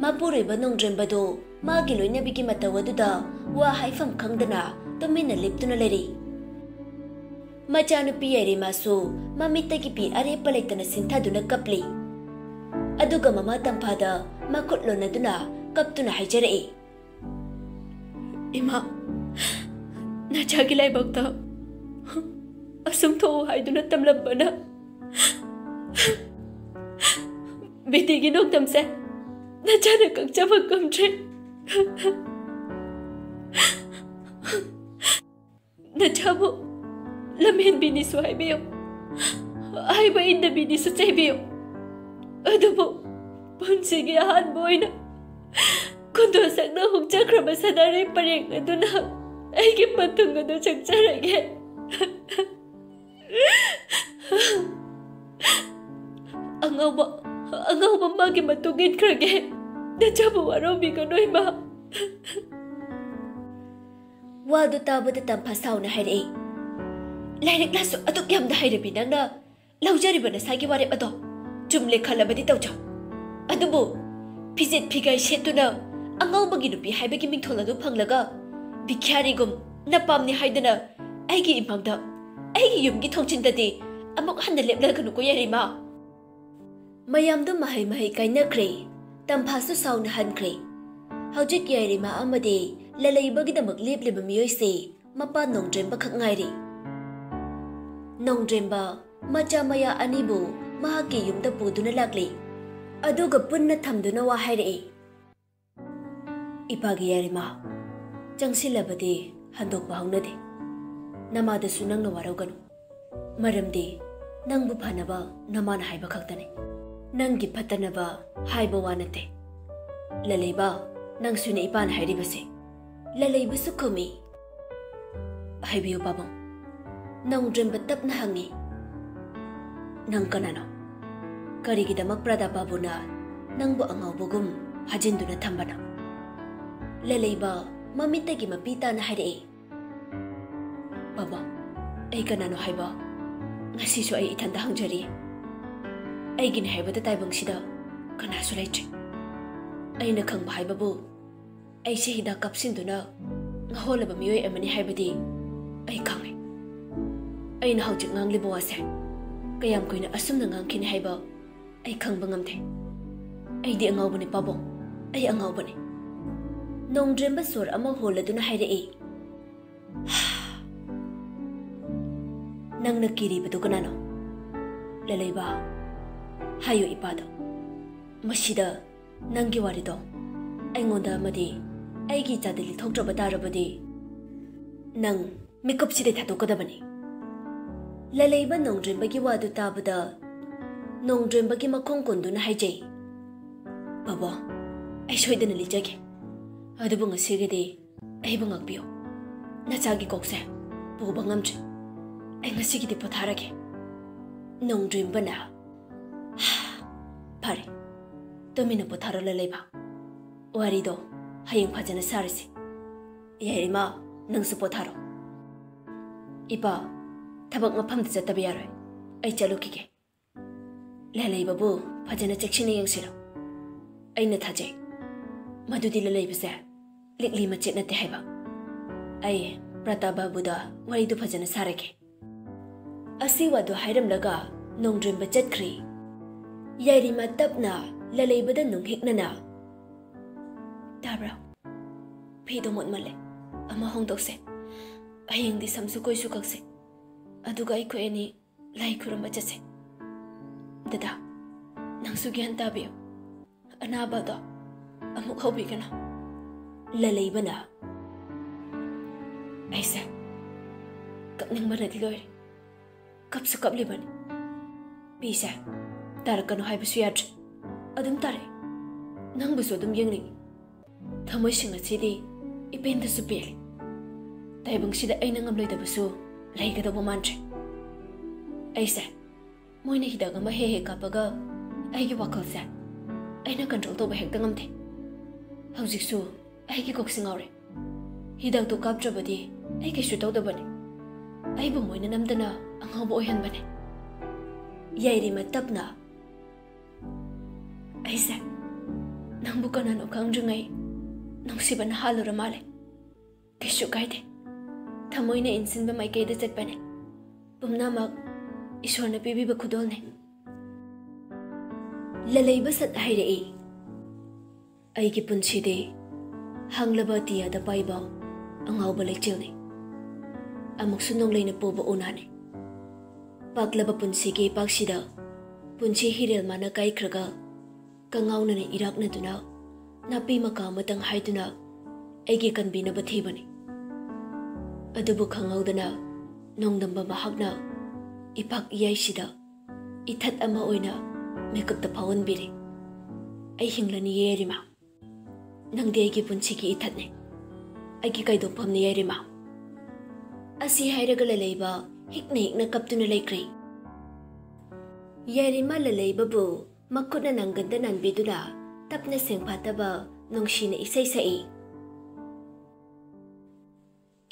ꯃꯄꯨꯔꯣꯏꯕ ꯅꯣꯡꯗ꯭ꯔꯦꯝꯕꯗꯨ ꯃꯥꯒꯤ ꯂꯣꯏꯅꯕꯤꯒꯤ ꯃꯇꯧ ꯑꯗꯨꯗ ꯋꯥ ꯍꯥꯏꯐꯝ ꯈꯪꯗꯅ ꯇꯨꯃꯤꯟꯅ ꯂꯦꯞꯇꯨꯅ ꯂꯩꯔꯤ꯫ ꯃꯆꯥꯅꯨꯄꯤ ꯌꯥꯏꯔꯤꯃꯥꯁꯨ ꯃꯃꯤꯠꯇꯒꯤ ꯄꯤ ꯑꯔꯦꯞꯄ ꯂꯩꯇꯅ ꯁꯤꯟꯊꯗꯨꯅ ꯀꯞꯂꯤ꯫ ꯑꯗꯨꯒ ꯃꯃꯥ ꯇꯝꯐꯥꯗ ꯃꯈꯨꯠ ꯂꯣꯟꯅꯗꯨꯅ ꯀꯞꯇꯨꯅ ꯍꯥꯏꯖꯔꯛꯏ, "ꯏꯃꯥ, ꯅꯆꯥꯒꯤ ꯂꯥꯏꯕꯛꯇ ꯑꯁꯨꯝ ꯊꯣꯛꯎ ꯍꯥꯏꯗꯨꯅ ꯇꯝꯂꯝꯕꯅ ꯕꯤꯗꯤꯒꯤ ꯅꯣꯡꯗꯝꯁꯦ ꯅꯆꯥꯅ ꯀꯛꯆꯕ ꯉꯝꯗ꯭ꯔꯦ꯫ ꯅꯆꯥꯕꯨ ꯂꯝꯍꯦꯟꯕꯤꯅꯤꯁꯨ ꯍꯥꯏꯕꯤꯌꯨ, ꯍꯥꯏꯕ ꯏꯟꯗꯕꯤꯅꯤꯁꯨ ꯆꯩꯕꯤꯌꯨ, ꯑꯗꯨꯕꯨ ꯄꯨꯟꯁꯤꯒꯤ ꯑꯍꯥꯟꯕ ꯑꯣꯏꯅ ꯈꯨꯟꯗꯣ ꯁꯛꯅ ꯍꯨꯛꯆꯈ꯭ꯔꯕ ꯁꯅꯥꯔꯩ ꯄꯔꯦꯡ ꯑꯗꯨꯅ ꯑꯩꯒꯤ ꯄꯟꯊꯨꯡ ꯑꯗꯨ ꯁꯛꯆꯔꯒꯦ꯫" ꯑꯉꯥꯎꯕ, ꯑꯉꯥꯎꯕ ꯃꯥꯒꯤ ꯃꯇꯨꯡ ꯏꯟꯈ꯭ꯔꯒꯦ꯫ ꯅꯆꯥꯕꯨ ꯋꯥꯔꯧꯕꯤꯒꯅꯨ, ꯏꯃꯥ꯫ ꯋꯥꯗꯨ ꯇꯥꯕꯗ ꯇꯝꯐꯥ ꯁꯥꯎꯅ ꯍꯥꯏꯔꯛꯏ, "ꯂꯥꯏꯔꯤꯛ ꯂꯥꯏꯁꯨ ꯑꯗꯨꯛ ꯌꯥꯝꯅ ꯍꯩꯔꯕꯤ ꯅꯪꯅ ꯂꯧꯖꯔꯤꯕ ꯅꯁꯥꯒꯤ ꯋꯥꯔꯦꯞ ꯑꯗꯣ ꯆꯨꯝꯂꯦ ꯈꯜꯂꯕꯗꯤ ꯇꯧꯖꯧ꯫ ꯑꯗꯨꯕꯨ ꯐꯤꯖꯦꯠ ꯐꯤꯒꯥꯏ ꯁꯦꯠꯇꯨꯅ ꯑꯉꯥꯎꯕꯒꯤ ꯅꯨꯄꯤ ꯍꯥꯏꯕꯒꯤ ꯃꯤꯡꯊꯣꯜ ꯑꯗꯨ ꯐꯪꯂꯒ ꯚꯤꯈ꯭ꯌꯥꯔꯤꯒꯨꯝ ꯅꯄꯥꯝꯅꯤ ꯍꯥꯏꯗꯨꯅ ꯑꯩꯒꯤ ꯏꯃꯥꯡꯗ, ꯑꯩꯒꯤ ꯌꯨꯝꯒꯤ ꯊꯣꯡꯖꯤꯟꯗꯗꯤ ꯑꯃꯨꯛ ꯍꯟꯅ ꯂꯦꯞꯂꯒꯅꯨꯀꯣ ꯌꯥꯏꯔꯤꯃꯥ꯫" ꯃꯌꯥꯝꯗꯨ ꯃꯍꯩ ꯃꯍꯩ ꯀꯥꯏꯅꯈ꯭ꯔꯦ꯫ ꯇꯝꯐꯥꯁꯨ ꯁꯥꯎꯅ ꯍꯟꯈ꯭ꯔꯦ꯫ ꯍꯧꯖꯤꯛ ꯌꯥꯏꯔꯤꯃꯥ ꯑꯃꯗꯤ ꯂꯂꯩꯕꯒꯤꯗꯃꯛ ꯂꯦꯞꯂꯤꯕ ꯃꯤꯑꯣꯏꯁꯦ ꯃꯄꯥ ꯅꯣꯡꯗ꯭ꯔꯦꯝꯕ ꯈꯛ ꯉꯥꯏꯔꯦ꯫ ꯅꯣꯡꯗ꯭ꯔꯦꯝꯕ ꯃꯆꯥ ꯃꯌꯥ ꯑꯅꯤꯕꯨ ꯃꯍꯥꯛꯀꯤ ꯌꯨꯝꯗ ꯄꯨꯗꯨꯅ ꯂꯥꯛꯂꯤ꯫ ꯑꯗꯨꯒ ꯄꯨꯟꯅ ꯊꯝꯗꯨꯅ ꯋꯥ ꯍꯥꯏꯔꯛꯏ, "ꯏꯄꯥꯒꯤ ꯌꯥꯏꯔꯤꯃꯥ, ꯆꯪꯁꯤꯜꯂꯕꯗꯤ ꯍꯟꯗꯣꯛꯄ ꯍꯧꯅꯗꯦ꯫ ꯅꯃꯥꯗꯁꯨ ꯅꯪꯅ ꯋꯥꯔꯧꯒꯅꯨ꯫ ꯃꯔꯝꯗꯤ ꯅꯪꯕꯨ ꯐꯅꯕ ꯅꯃꯥꯅ ꯍꯥꯏꯕ ꯈꯛꯇꯅꯤ꯫ ꯅꯪꯒꯤ ꯐꯠꯇꯅꯕ ꯍꯥꯏꯕ ꯋꯥ ꯅꯠꯇꯦ꯫" "ꯂꯂꯩꯕ, ꯅꯪꯁꯨꯅꯦ ꯏꯄꯥꯅ ꯍꯥꯏꯔꯤꯕꯁꯦ?" ꯂꯂꯩꯕꯁꯨ ꯈꯨꯝꯃꯤ꯫ "ꯍꯥꯏꯕꯤꯌꯨ ꯄꯥꯕꯨꯡ꯫" ꯅꯣꯡꯗ꯭ꯔꯦꯝꯕ ꯇꯞꯅ ꯍꯪꯉꯤ꯫ "ꯅꯪ ꯀꯅꯥꯅꯣ? ꯀꯔꯤꯒꯤꯗꯃꯛ ꯄ꯭ꯔꯗꯥ ꯕꯥꯕꯨꯅ ꯅꯪꯕꯨ ꯑꯉꯥꯎꯕꯒꯨꯝ ꯐꯥꯖꯤꯟꯗꯨꯅ ꯊꯝꯕꯅꯣ?" ꯂꯂꯩꯕ ꯃꯃꯤꯠꯇꯒꯤ ꯃꯄꯤ ꯇꯥꯅ ꯍꯥꯏꯔꯛꯏ꯫ "ꯕꯥꯕꯥ, ꯑꯩ ꯀꯅꯥꯅꯣ ꯍꯥꯏꯕ ꯉꯁꯤꯁꯨ ꯑꯩ ꯏꯊꯟꯇ ꯍꯪꯖꯔꯤ꯫ ꯑꯩꯒꯤꯅꯤ ꯍꯥꯏꯕꯗ ꯇꯥꯏꯕꯪꯁꯤꯗ ꯀꯅꯥꯁꯨ ꯂꯩꯇ꯭ꯔꯤ꯫ ꯑꯩꯅ ꯈꯪꯕ ꯍꯥꯏꯕꯕꯨ ꯑꯩꯁꯦ ꯍꯤꯗꯥꯛ ꯀꯥꯞꯁꯤꯟꯗꯨꯅ ꯉꯍꯣꯜꯂꯕ ꯃꯤꯑꯣꯏ ꯑꯃꯅꯤ ꯍꯥꯏꯕꯗꯤ ꯑꯩ ꯈꯪꯉꯤ꯫ ꯑꯩꯅ ꯍꯧꯖꯤꯛ ꯉꯥꯡꯂꯤꯕ ꯋꯥꯁꯦ ꯀꯌꯥꯝ ꯀꯨꯏꯅ ꯑꯁꯨꯝꯅ ꯉꯥꯡꯈꯤꯅꯤ ꯍꯥꯏꯕ ꯑꯩ ꯈꯪꯕ ꯉꯝꯗꯦ꯫ ꯑꯩꯗꯤ ꯑꯉꯥꯎꯕꯅꯤ ꯄꯥꯕꯨꯡ, ꯑꯩ ꯑꯉꯥꯎꯕꯅꯤ꯫" ꯅꯣꯡꯗ꯭ꯔꯦꯝꯕ ꯁꯣꯔ ꯑꯃ ꯍꯣꯜꯂꯗꯨꯅ ꯍꯥꯏꯔꯛꯏ꯫ "ꯅꯪꯅ ꯀꯤꯔꯤꯕꯗꯨ ꯀꯅꯥꯅꯣ? ꯂꯂꯩꯕ, ꯍꯥꯏꯌꯨ ꯏꯄꯥꯗ꯫ ꯃꯁꯤꯗ ꯅꯪꯒꯤ ꯋꯥꯔꯤꯗꯣ ꯑꯩꯉꯣꯟꯗ ꯑꯃꯗꯤ ꯑꯩꯒꯤ ꯏꯆꯥꯗ ꯂꯤꯊꯣꯛꯇ꯭ꯔꯕ ꯇꯥꯔꯕꯗꯤ ꯅꯪ ꯃꯤꯀꯨꯞꯁꯤꯗꯩ ꯊꯥꯗꯣꯛꯀꯗꯕꯅꯤ꯫" ꯂꯂꯩꯕ ꯅꯣꯡꯗ꯭ꯔꯦꯝꯕꯒꯤ ꯋꯥꯗꯨ ꯇꯥꯕꯗ ꯅꯣꯡꯗ꯭ꯔꯦꯝꯕꯒꯤ ꯃꯈꯣꯡ ꯀꯣꯟꯗꯨꯅ ꯍꯥꯏꯖꯩ, "ꯕꯥꯕꯥ, ꯑꯩ ꯁꯣꯏꯗꯅ ꯂꯤꯖꯒꯦ꯫ ꯑꯗꯨꯕꯨ ꯉꯁꯤꯒꯤꯗꯤ ꯑꯩꯕꯨ ꯉꯥꯛꯄꯤꯌꯨ꯫ ꯅꯆꯥꯒꯤ ꯀꯣꯛꯁꯦ ꯄꯨꯕ ꯉꯝꯗ꯭ꯔꯦ꯫ ꯑꯩ ꯉꯁꯤꯒꯤꯗꯤ ꯄꯣꯊꯥꯔꯒꯦ꯫" ꯅꯣꯡꯗ꯭ꯔꯦꯝꯕꯅ, "ꯐꯔꯦ, ꯇꯨꯃꯤꯟꯅ ꯄꯣꯊꯥꯔꯣ ꯂꯂꯩꯕ꯫ ꯋꯥꯔꯤꯗꯣ ꯍꯌꯦꯡ ꯐꯖꯅ ꯁꯥꯔꯁꯤ꯫ ꯌꯥꯏꯔꯤꯃ, ꯅꯪꯁꯨ ꯄꯣꯊꯥꯔꯣ꯫ ꯏꯄꯥ, ꯊꯕꯛ ꯃꯐꯝꯗ ꯆꯠꯇꯕ ꯌꯥꯔꯣꯏ꯫ ꯑꯩ ꯆꯠꯂꯨꯈꯤꯒꯦ꯫ ꯂꯂꯩꯕꯕꯨ ꯐꯖꯅ ꯆꯦꯛꯁꯤꯟꯅ ꯌꯦꯡꯁꯤꯜꯂꯨ꯫ ꯑꯩꯅ ꯊꯥꯖꯩ, ꯃꯗꯨꯗꯤ ꯂꯂꯩꯕꯁꯦ ꯂꯤꯛꯂꯤ ꯃꯆꯦꯠ ꯅꯠꯇꯦ ꯍꯥꯏꯕ꯫ ꯑꯩ ꯄ꯭ꯔꯇꯥꯞ ꯕꯥꯕꯨꯗ ꯋꯥꯔꯤꯗꯨ ꯐꯖꯅ ꯁꯥꯔꯒꯦ꯫" ꯑꯁꯤ ꯋꯥꯗꯨ ꯍꯥꯏꯔꯝꯂꯒ ꯅꯣꯡꯗ꯭ꯔꯦꯝꯕ ꯆꯠꯈ꯭ꯔꯦ꯫ ꯌꯥꯏꯔꯤꯃ ꯇꯞꯅ ꯂꯂꯩꯕꯗ ꯅꯨꯡꯍꯤꯛꯅꯅ, "ꯇꯥꯕ꯭ꯔꯥ? ꯐꯤꯗꯣ ꯃꯣꯠꯃꯜꯂꯦ, ꯑꯃ ꯍꯣꯡꯗꯣꯛꯁꯦ꯫ ꯍꯌꯦꯡꯗꯤ ꯁꯝꯁꯨ ꯀꯣꯏꯁꯨ ꯀꯛꯁꯦ꯫ ꯑꯗꯨꯒ ꯑꯩꯈꯣꯏ ꯑꯅꯤ ꯂꯥꯏ ꯈꯨꯔꯨꯝꯕ ꯆꯠꯁꯦ꯫ ꯗꯗꯥ, ꯅꯪꯁꯨ ꯒ꯭ꯌꯥꯟ ꯇꯥꯕꯤꯌꯨ꯫ ꯑꯅꯥꯕꯗꯣ ꯑꯃꯨꯛ ꯍꯧꯕꯤꯒꯅꯨ꯫" ꯂꯂꯩꯕꯅ, "ꯑꯩꯁꯦ ꯀꯞꯅꯤꯡꯕꯅꯗꯤ ꯂꯣꯏꯔꯦ꯫ ꯀꯞꯁꯨ ꯀꯞꯂꯤꯕꯅꯤ꯫ ꯄꯤꯁꯦ ꯇꯥꯔꯛꯀꯅꯨ ꯍꯥꯏꯕꯁꯨ ꯌꯥꯗ꯭ꯔꯦ꯫ ꯑꯗꯨꯝ ꯇꯥꯔꯛꯑꯦ꯫ ꯅꯪꯕꯨꯁꯨ ꯑꯗꯨꯝ ꯌꯦꯡꯅꯤꯡꯉꯤ꯫ ꯊꯃꯣꯏꯁꯤꯡ ꯑꯁꯤꯗꯤ ꯏꯄꯦꯟꯗꯁꯨ ꯄꯦꯜꯂꯤ꯫ ꯇꯥꯏꯕꯪꯁꯤꯗ ꯑꯩꯅ ꯉꯝꯂꯣꯏꯗꯕꯁꯨ ꯂꯩꯒꯗꯧꯕ ꯃꯥꯟꯗ꯭ꯔꯦ꯫ ꯑꯩꯁꯦ ꯃꯣꯏꯅ ꯍꯤꯗꯥꯛ ꯑꯃ ꯍꯦꯛ ꯍꯦꯛ ꯀꯥꯞꯄꯒ ꯑꯩꯒꯤ ꯋꯥꯈꯜꯁꯦ ꯑꯩꯅ ꯀꯟꯇ꯭ꯔꯣꯜ ꯇꯧꯕ ꯍꯦꯛꯇ ꯉꯝꯗꯦ꯫ ꯍꯧꯖꯤꯛꯁꯨ ꯑꯩꯒꯤ ꯀꯣꯛꯁꯦ ꯉꯥꯎꯔꯦ꯫ ꯍꯤꯗꯥꯛꯇꯣ ꯀꯥꯞꯇ꯭ꯔꯕꯗꯤ ꯑꯩ ꯀꯩꯁꯨ ꯇꯧꯗꯕꯅꯦ꯫ ꯑꯩꯕꯨ ꯃꯣꯏꯅ ꯅꯝꯗꯅ ꯑꯉꯥꯎꯕ ꯑꯣꯏꯍꯟꯕꯅꯦ꯫ ꯌꯥꯏꯔꯤꯃ ꯇꯞꯅ, "ꯑꯩꯁꯦ ꯅꯪꯕꯨ ꯀꯅꯥꯅꯣ ꯈꯪꯗ꯭ꯔꯤꯉꯩ ꯅꯨꯡꯁꯤꯕꯅ ꯍꯥꯜꯂꯨꯔ ꯃꯥꯜꯂꯦ꯫ ꯀꯩꯁꯨ ꯀꯥꯏꯗꯦ꯫ ꯊꯃꯣꯏꯅ ꯏꯟꯁꯤꯟꯕ ꯃꯥꯏꯀꯩꯗ ꯆꯠꯄꯅꯦ꯫ ꯄꯨꯝꯅꯃꯛ ꯏꯁꯣꯔꯅ ꯄꯤꯕꯤꯕ ꯈꯨꯗꯣꯜꯅꯦ꯫" ꯂꯂꯩꯕ ꯁꯠ ꯍꯥꯏꯔꯛꯏ, "ꯑꯩꯒꯤ ꯄꯨꯟꯁꯤꯗꯤ ꯍꯥꯡꯂꯕ ꯑꯇꯤꯌꯥꯗ ꯄꯥꯏꯕ ꯑꯉꯥꯎꯕ ꯂꯩꯆꯤꯜꯅꯤ꯫ ꯑꯃꯨꯛꯁꯨ ꯅꯣꯡꯂꯩꯅ ꯄꯨꯕ ꯎꯅꯥꯅꯤ꯫ ꯄꯥꯛꯂꯕ ꯄꯨꯟꯁꯤꯒꯤ ꯏꯄꯥꯛꯁꯤꯗ ꯄꯨꯟꯁꯤ ꯍꯤꯔꯦꯜ ꯃꯥꯅ ꯀꯥꯏꯈ꯭ꯔꯒ ꯀꯉꯥꯎꯅꯅ ꯏꯔꯥꯛꯅꯗꯨꯅ ꯅꯥꯄꯤ ꯃꯀꯥ ꯑꯃꯇꯪ ꯍꯥꯏꯗꯨꯅ ꯑꯩꯒꯤ ꯀꯟꯕꯤꯅꯕ ꯊꯤꯕꯅꯤ꯫ ꯑꯗꯨꯕꯨ ꯈꯪꯍꯧꯗꯅ ꯅꯣꯡꯗꯝꯕ ꯃꯍꯥꯛꯅ ꯏꯄꯥꯛ ꯏꯌꯥꯏꯁꯤꯗ ꯏꯊꯠ ꯑꯃ ꯑꯣꯏꯅ ꯃꯤꯀꯨꯞꯇ ꯐꯥꯎꯍꯟꯕꯤꯔꯦ꯫ ꯑꯩ ꯍꯤꯡꯂꯅꯤꯌꯦ ꯌꯥꯏꯔꯤꯃ꯫ ꯅꯪꯗꯤ ꯑꯩꯒꯤ ꯄꯨꯟꯁꯤꯒꯤ ꯏꯊꯠꯅꯦ, ꯑꯩꯒꯤ ꯀꯩꯗꯣꯛꯐꯝꯅꯦ ꯌꯥꯏꯔꯤꯃ꯫" ꯑꯁꯤ ꯍꯥꯏꯔꯒ ꯂꯂꯩꯕ ꯍꯤꯛꯅ ꯍꯤꯛꯅ ꯀꯞꯇꯨꯅ ꯂꯩꯈ꯭ꯔꯦ꯫ ꯌꯥꯏꯔꯤꯃ ꯂꯂꯩꯕꯕꯨ ꯃꯈꯨꯠꯅ ꯅꯪꯒꯟꯗ ꯅꯥꯟꯕꯤꯗꯨꯅ ꯇꯞꯅ ꯁꯦꯡꯐꯥꯠꯇꯕ ꯅꯨꯡꯁꯤꯅ ꯏꯁꯩ ꯁꯛꯏ꯫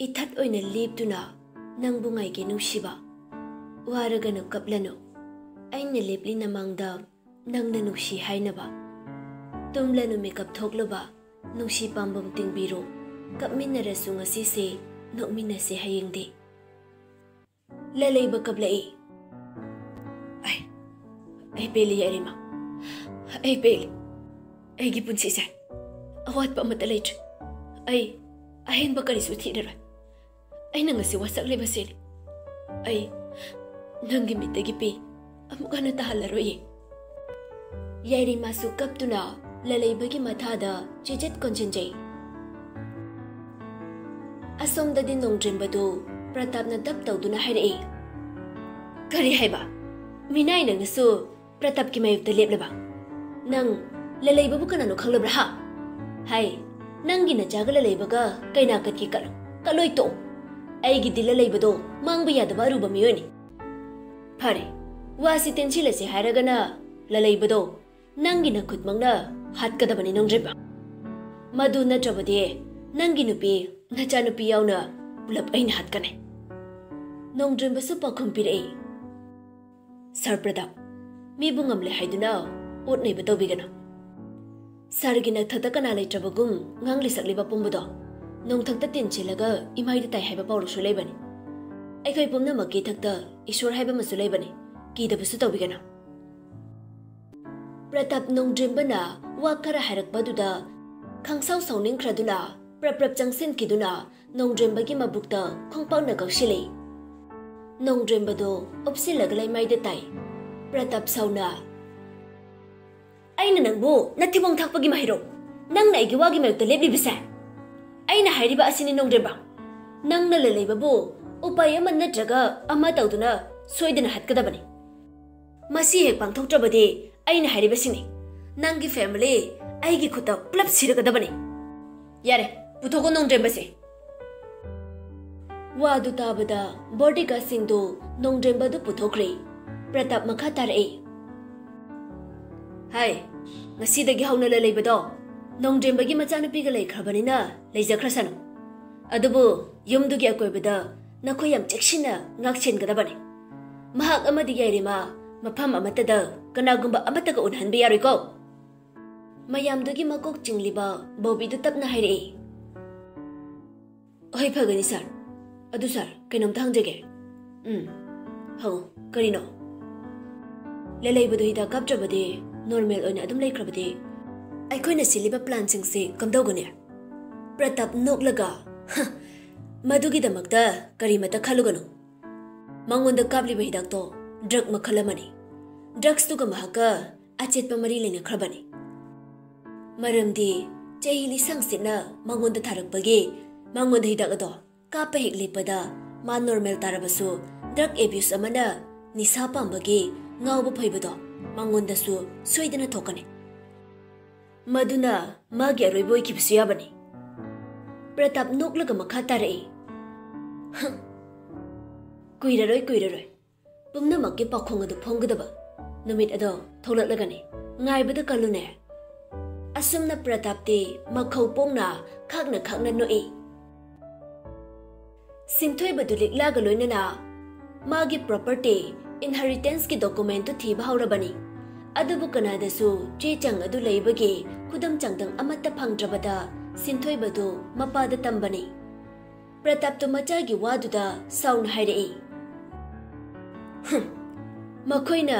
"ꯏꯊꯠ ꯑꯣꯏꯅ ꯂꯦꯞꯇꯨꯅ ꯅꯪꯕꯨ ꯉꯥꯏꯒꯦ ꯅꯨꯡꯁꯤꯕ꯫ ꯋꯥꯔꯒꯅꯨ ꯀꯞꯂꯅꯨ, ꯑꯩꯅ ꯂꯦꯞꯂꯤ ꯅꯃꯥꯡꯗ ꯅꯪꯅ ꯅꯨꯡꯁꯤ ꯍꯥꯏꯅꯕ꯫ ꯇꯨꯝꯂꯅꯨ ꯃꯤꯀꯞ ꯊꯣꯛꯂꯨꯕ, ꯅꯨꯡꯁꯤ ꯄꯥꯝꯕꯣꯝ ꯇꯤꯡꯕꯤꯔꯣ꯫ ꯀꯞꯃꯤꯟꯅꯔꯁꯨ ꯉꯁꯤꯁꯦ, ꯅꯣꯛꯃꯤꯟꯅꯁꯦ ꯍꯌꯦꯡꯗꯤ꯫" ꯂꯂꯩꯕ ꯀꯞꯂꯛꯏ꯫ "ꯑꯩ, ꯑꯩ ꯄꯦꯜꯂꯤ ꯌꯥꯏꯔꯤꯃ, ꯑꯩ ꯄꯦꯜꯂꯤ꯫ ꯑꯩꯒꯤ ꯄꯨꯟꯁꯤꯁꯦ ꯑꯋꯥꯠꯄ ꯑꯃꯠꯇ ꯂꯩꯇ꯭ꯔꯦ꯫ ꯑꯩ ꯑꯍꯦꯟꯕ ꯀꯔꯤꯁꯨ ꯊꯤꯔꯔꯣꯏ꯫ ꯑꯩꯅ ꯉꯁꯤ ꯋꯥꯁꯛꯂꯤꯕꯁꯤꯅꯤ꯫ ꯑꯩ ꯅꯪꯒꯤ ꯃꯤꯠꯇꯒꯤ ꯄꯤ ꯑꯃꯨꯛ ꯍꯟꯅ ꯇꯥꯍꯜꯂꯔꯣꯏꯌꯦ꯫" ꯌꯥꯏꯔꯤꯃꯥꯁꯨ ꯀꯞꯇꯨꯅ ꯂꯂꯩꯕꯒꯤ ꯃꯊꯥꯗ ꯆꯤꯖꯠ ꯀꯣꯟꯁꯤꯟꯖꯩ꯫ ꯑꯁꯣꯝꯗꯗꯤ ꯅꯣꯡꯗ꯭ꯔꯦꯝꯕꯗꯨ ꯄ꯭ꯔꯇꯥꯞꯅ ꯗꯞ ꯇꯧꯗꯨꯅ ꯍꯥꯏꯔꯛꯏ, "ꯀꯔꯤ ꯍꯥꯏꯕ? ꯃꯤꯅꯥꯏ ꯅꯪꯅꯁꯨ ꯄ꯭ꯔꯇꯥꯞꯀꯤ ꯃꯥꯌꯣꯛꯇ ꯂꯦꯞꯂꯕ? ꯅꯪ ꯂꯂꯩꯕꯕꯨ ꯀꯅꯥꯅꯣ ꯈꯪꯂꯕ꯭ꯔꯥ ꯍꯥ? ꯍꯥꯏ, ꯅꯪꯒꯤ ꯅꯆꯥꯒ ꯂꯂꯩꯕꯒ ꯀꯩꯅꯥ ꯀꯠꯀꯦ ꯀꯠꯂꯣ, ꯀꯠꯂꯣꯏ ꯇꯣꯛꯑꯣ꯫ ꯑꯩꯒꯤꯗꯤ ꯂꯂꯩꯕꯗꯣ ꯃꯥꯡꯕ ꯌꯥꯗꯕ ꯑꯔꯨꯕ ꯃꯤꯑꯣꯏꯅꯤ꯫ ꯐꯔꯦ, ꯋꯥꯁꯤ ꯇꯦꯟꯁꯤꯜꯂꯁꯤ ꯍꯥꯏꯔꯒꯅ ꯂꯂꯩꯕꯗꯣ ꯅꯪꯒꯤ ꯅꯈꯨꯠꯃꯛꯅ ꯍꯥꯠꯀꯗꯕꯅꯤ ꯅꯣꯡꯗ꯭ꯔꯦꯝꯕ꯫ ꯃꯗꯨ ꯅꯠꯇ꯭ꯔꯕꯗꯤ ꯅꯪꯒꯤ ꯅꯨꯄꯤ, ꯅꯆꯥꯅꯨꯄꯤ ꯌꯥꯎꯅ ꯄꯨꯂꯞ ꯑꯩꯅ ꯍꯥꯠꯀꯅꯤ꯫ ꯅꯣꯡꯗ꯭ꯔꯦꯝꯕꯁꯨ ꯄꯥꯎꯈꯨꯝ ꯄꯤꯔꯛꯏ, "ꯁꯥꯔ ꯄ꯭ꯔꯗꯥꯞ, ꯃꯤꯕꯨ ꯉꯝꯂꯦ ꯍꯥꯏꯗꯨꯅ ꯑꯣꯠ ꯅꯩꯕ ꯇꯧꯕꯤꯒꯅꯨ꯫ ꯁꯥꯔꯒꯤ ꯅꯛꯊꯛꯇ ꯀꯅꯥ ꯂꯩꯇ꯭ꯔꯕꯒꯨꯝ ꯉꯥꯡꯂꯤ ꯁꯛꯂꯤꯕ ꯄꯨꯝꯕꯗꯣ ꯅꯣꯡꯊꯛꯇ ꯇꯤꯟꯁꯤꯜꯂꯒ ꯏꯃꯥꯏꯗ ꯇꯥꯏ ꯍꯥꯏꯕ ꯄꯥꯎꯔꯧꯁꯨ ꯂꯩꯕꯅꯤ꯫ ꯑꯩꯈꯣꯏ ꯄꯨꯝꯅꯃꯛꯀꯤ ꯏꯊꯛꯇ ꯏꯁꯣꯔ ꯍꯥꯏꯕ ꯑꯃꯁꯨ ꯂꯩꯕꯅꯤ, ꯀꯤꯗꯕꯁꯨ ꯇꯧꯕꯤꯒꯅꯨ"꯫ ꯄ꯭ꯔꯇꯥꯞ ꯅꯣꯡꯗ꯭ꯔꯦꯝꯕꯅ ꯋꯥ ꯈꯔ ꯍꯥꯏꯔꯛꯄꯗꯨꯗ ꯈꯪꯁꯥꯎ ꯁꯥꯎꯅꯤꯡꯈ꯭ꯔꯗꯨꯅ ꯄ꯭ꯔꯞ ꯄ꯭ꯔꯞ ꯆꯪꯁꯤꯟꯈꯤꯗꯨꯅ ꯅꯣꯡꯗ꯭ꯔꯦꯝꯕꯒꯤ ꯃꯕꯨꯛꯇ ꯈꯣꯡꯄꯥꯛꯅ ꯀꯧꯁꯤꯜꯂꯤ꯫ ꯅꯣꯡꯗ꯭ꯔꯦꯝꯕꯗꯣ ꯎꯞꯁꯤꯜꯂꯒ ꯂꯩꯃꯥꯏꯗ ꯇꯥꯏ꯫ ꯄ꯭ꯔꯇꯥꯞ ꯁꯥꯎꯅ, "ꯑꯩꯅ ꯅꯪꯕꯨ ꯅꯊꯤꯕꯣꯡ ꯊꯥꯛꯄꯒꯤ ꯃꯍꯩꯔꯣ? ꯅꯪꯅ ꯑꯩꯒꯤ ꯋꯥꯒꯤ ꯃꯥꯌꯣꯛꯇ ꯂꯦꯞꯂꯤꯕꯁꯦ? ꯑꯩꯅ ꯍꯥꯏꯔꯤꯕ ꯑꯁꯤꯅꯤ ꯅꯣꯡꯗ꯭ꯔꯦꯝꯕ, ꯅꯪꯅ ꯂꯂꯩꯕꯕꯨ ꯎꯄꯥꯏ ꯑꯃ ꯅꯠꯇ꯭ꯔꯒ ꯑꯃ ꯇꯧꯗꯨꯅ ꯁꯣꯏꯗꯅ ꯍꯥꯠꯀꯗꯕꯅꯤ꯫ ꯃꯁꯤ ꯍꯦꯛ ꯄꯥꯡꯊꯣꯛꯇ꯭ꯔꯕꯗꯤ ꯑꯩꯅ ꯍꯥꯏꯔꯤꯕꯁꯤꯅꯤ, ꯅꯪꯒꯤ ꯐꯦꯃꯤꯂꯤ ꯑꯩꯒꯤ ꯈꯨꯠꯇ ꯄꯨꯂꯞ ꯁꯤꯔꯒꯗꯕꯅꯤ꯫ ꯌꯥꯔꯦ, ꯄꯨꯊꯣꯛꯀꯣ ꯅꯣꯡꯗ꯭ꯔꯦꯝꯕꯁꯦ"꯫ ꯋꯥꯗꯨ ꯇꯥꯕꯗ ꯕꯣꯗꯤꯒꯥꯔꯗꯁꯤꯡꯗꯨ ꯅꯣꯡꯗ꯭ꯔꯦꯝꯕꯗꯨ ꯄꯨꯊꯣꯛꯈ꯭ꯔꯦ꯫ ꯄ꯭ꯔꯇꯥꯞ ꯃꯈꯥ ꯇꯥꯔꯛꯏ, "ꯍꯥꯏ, ꯉꯁꯤꯗꯒꯤ ꯍꯧꯅ ꯂꯂꯩꯕꯗꯣ ꯅꯣꯡꯗ꯭ꯔꯦꯝꯕꯒꯤ ꯃꯆꯥꯅꯨꯄꯤꯒ ꯂꯩꯈ꯭ꯔꯕꯅꯤꯅ ꯂꯩꯖꯈ꯭ꯔꯁꯅꯨ꯫ ꯑꯗꯨꯕꯨ ꯌꯨꯝꯗꯨꯒꯤ ꯑꯀꯣꯏꯕꯗ ꯅꯈꯣꯏ ꯌꯥꯝ ꯆꯦꯛꯁꯤꯟꯅ ꯉꯥꯛꯁꯦꯟꯒꯗꯕꯅꯤ꯫ ꯃꯍꯥꯛ ꯑꯃꯗꯤ ꯌꯥꯏꯔꯤꯃ ꯃꯐꯝ ꯑꯃꯠꯇꯗ ꯀꯅꯥꯒꯨꯝꯕ ꯑꯃꯠꯇꯒ ꯎꯅꯍꯟꯕ ꯌꯥꯔꯣꯏꯀꯣ"꯫ ꯃꯌꯥꯝꯗꯨꯒꯤ ꯃꯀꯣꯛ ꯆꯤꯡꯂꯤꯕ ꯕꯣꯕꯤꯗꯨ ꯇꯞꯅ ꯍꯥꯏꯔꯛꯏ, "ꯍꯣꯏ, ꯐꯒꯅꯤ ꯁꯥꯔ꯫ ꯑꯗꯨ ꯁꯥꯔ, ꯀꯩꯅꯣꯝꯇ ꯍꯪꯖꯒꯦ"꯫ "ꯎꯝ, ꯍꯪꯉꯨ, ꯀꯔꯤꯅꯣ?" "ꯂꯂꯩꯕꯗꯨ ꯍꯤꯗꯥꯛ ꯀꯥꯞꯇ꯭ꯔꯕꯗꯤ, ꯅꯣꯔꯃꯦꯜ ꯑꯣꯏꯅ ꯑꯗꯨꯝ ꯂꯩꯈ꯭ꯔꯕꯗꯤ, ꯑꯩꯈꯣꯏꯅ ꯁꯤꯜꯂꯤꯕ ꯄ꯭ꯂꯥꯟꯁꯤꯡꯁꯤ ꯀꯝꯗꯧꯒꯅꯤ?" ꯄ꯭ꯔꯇꯥꯞ ꯅꯣꯛꯂꯒ, "ꯍ, ꯃꯗꯨꯒꯤꯗꯃꯛꯇ ꯀꯔꯤꯃꯠꯇ ꯈꯜꯂꯨꯒꯅꯨ꯫ ꯃꯉꯣꯟꯗ ꯀꯥꯞꯂꯤꯕ ꯍꯤꯗꯥꯛꯇꯣ ꯗ꯭ꯔꯒ ꯃꯈꯜ ꯑꯃꯅꯤ꯫ ꯗ꯭ꯔꯒꯁꯇꯨꯒ ꯃꯍꯥꯛꯀ ꯑꯆꯦꯠꯄ ꯃꯔꯤ ꯂꯩꯅꯈ꯭ꯔꯕꯅꯤ꯫ ꯃꯔꯝꯗꯤ ꯆꯍꯤ ꯂꯤꯁꯥꯡ ꯁꯤꯠꯅ ꯃꯉꯣꯟꯗ ꯊꯥꯔꯛꯄꯒꯤ ꯃꯉꯣꯟꯗ ꯍꯤꯗꯥꯛ ꯑꯗꯣ ꯀꯥꯞꯄ ꯍꯦꯛ ꯂꯦꯞꯄꯗ ꯃꯥ ꯅꯣꯔꯃꯦꯜ ꯇꯥꯔꯕꯁꯨ, ꯗ꯭ꯔꯒ ꯑꯦꯕ꯭ꯌꯨꯁ ꯑꯃꯅ ꯅꯤꯁꯥ ꯄꯥꯝꯕꯒꯤ ꯉꯥꯎꯕ ꯐꯩꯕꯗꯣ ꯃꯉꯣꯟꯗꯁꯨ ꯁꯣꯏꯗꯅ ꯊꯣꯛꯀꯅꯤ꯫ ꯃꯗꯨꯅ ꯃꯥꯒꯤ ꯑꯔꯣꯏꯕ ꯑꯣꯏꯈꯤꯕꯁꯨ ꯌꯥꯕꯅꯤ"꯫ ꯄ꯭ꯔꯇꯥꯞ ꯅꯣꯛꯂꯒ ꯃꯈꯥ ꯇꯥꯔꯛꯏ, "ꯍ, ꯀꯨꯏꯔꯔꯣꯏ, ꯀꯨꯏꯔꯔꯣꯏ꯫ ꯄꯨꯝꯅꯃꯛꯀꯤ ꯄꯥꯎꯈꯣꯡ ꯑꯗꯨ ꯐꯣꯡꯒꯗꯕ ꯅꯨꯃꯤꯠ ꯑꯗꯣ ꯊꯣꯛꯂꯛꯂꯒꯅꯤ꯫ ꯉꯥꯏꯕꯗ ꯀꯜꯂꯨꯅꯦ꯫ ꯑꯁꯨꯝꯅ ꯄ꯭ꯔꯇꯥꯞꯇꯤ ꯃꯈꯧ ꯄꯣꯡꯅ ꯈꯥꯛꯅ ꯈꯥꯛꯅ ꯅꯣꯛꯏ꯫ ꯁꯤꯟꯊꯣꯏꯕꯗꯨ ꯂꯤꯛꯂꯥꯒ ꯂꯣꯏꯅꯅ ꯃꯥꯒꯤ property, inheritance ꯀꯤ document ꯇꯨ ꯊꯤꯕ ꯍꯧꯔꯕꯅꯤ꯫ ꯑꯗꯨꯕꯨ ꯀꯅꯥꯗꯁꯨ ꯆꯦ ꯆꯥꯡ ꯑꯗꯨ ꯂꯩꯕꯒꯤ ꯈꯨꯗꯝ ꯆꯥꯡꯗꯝ ꯑꯃꯠꯇ ꯐꯪꯗ꯭ꯔꯕꯗ ꯁꯤꯟꯊꯣꯏꯕꯗꯨ ꯃꯄꯥꯗ ꯇꯝꯕꯅꯤ꯫ ꯄ꯭ꯔꯇꯥꯞꯇꯨ ꯃꯆꯥꯒꯤ ꯋꯥꯗꯨꯗ ꯁꯥꯎꯅ ꯍꯥꯏꯔꯛꯏ, "ꯍꯨꯝ, ꯃꯈꯣꯏꯅ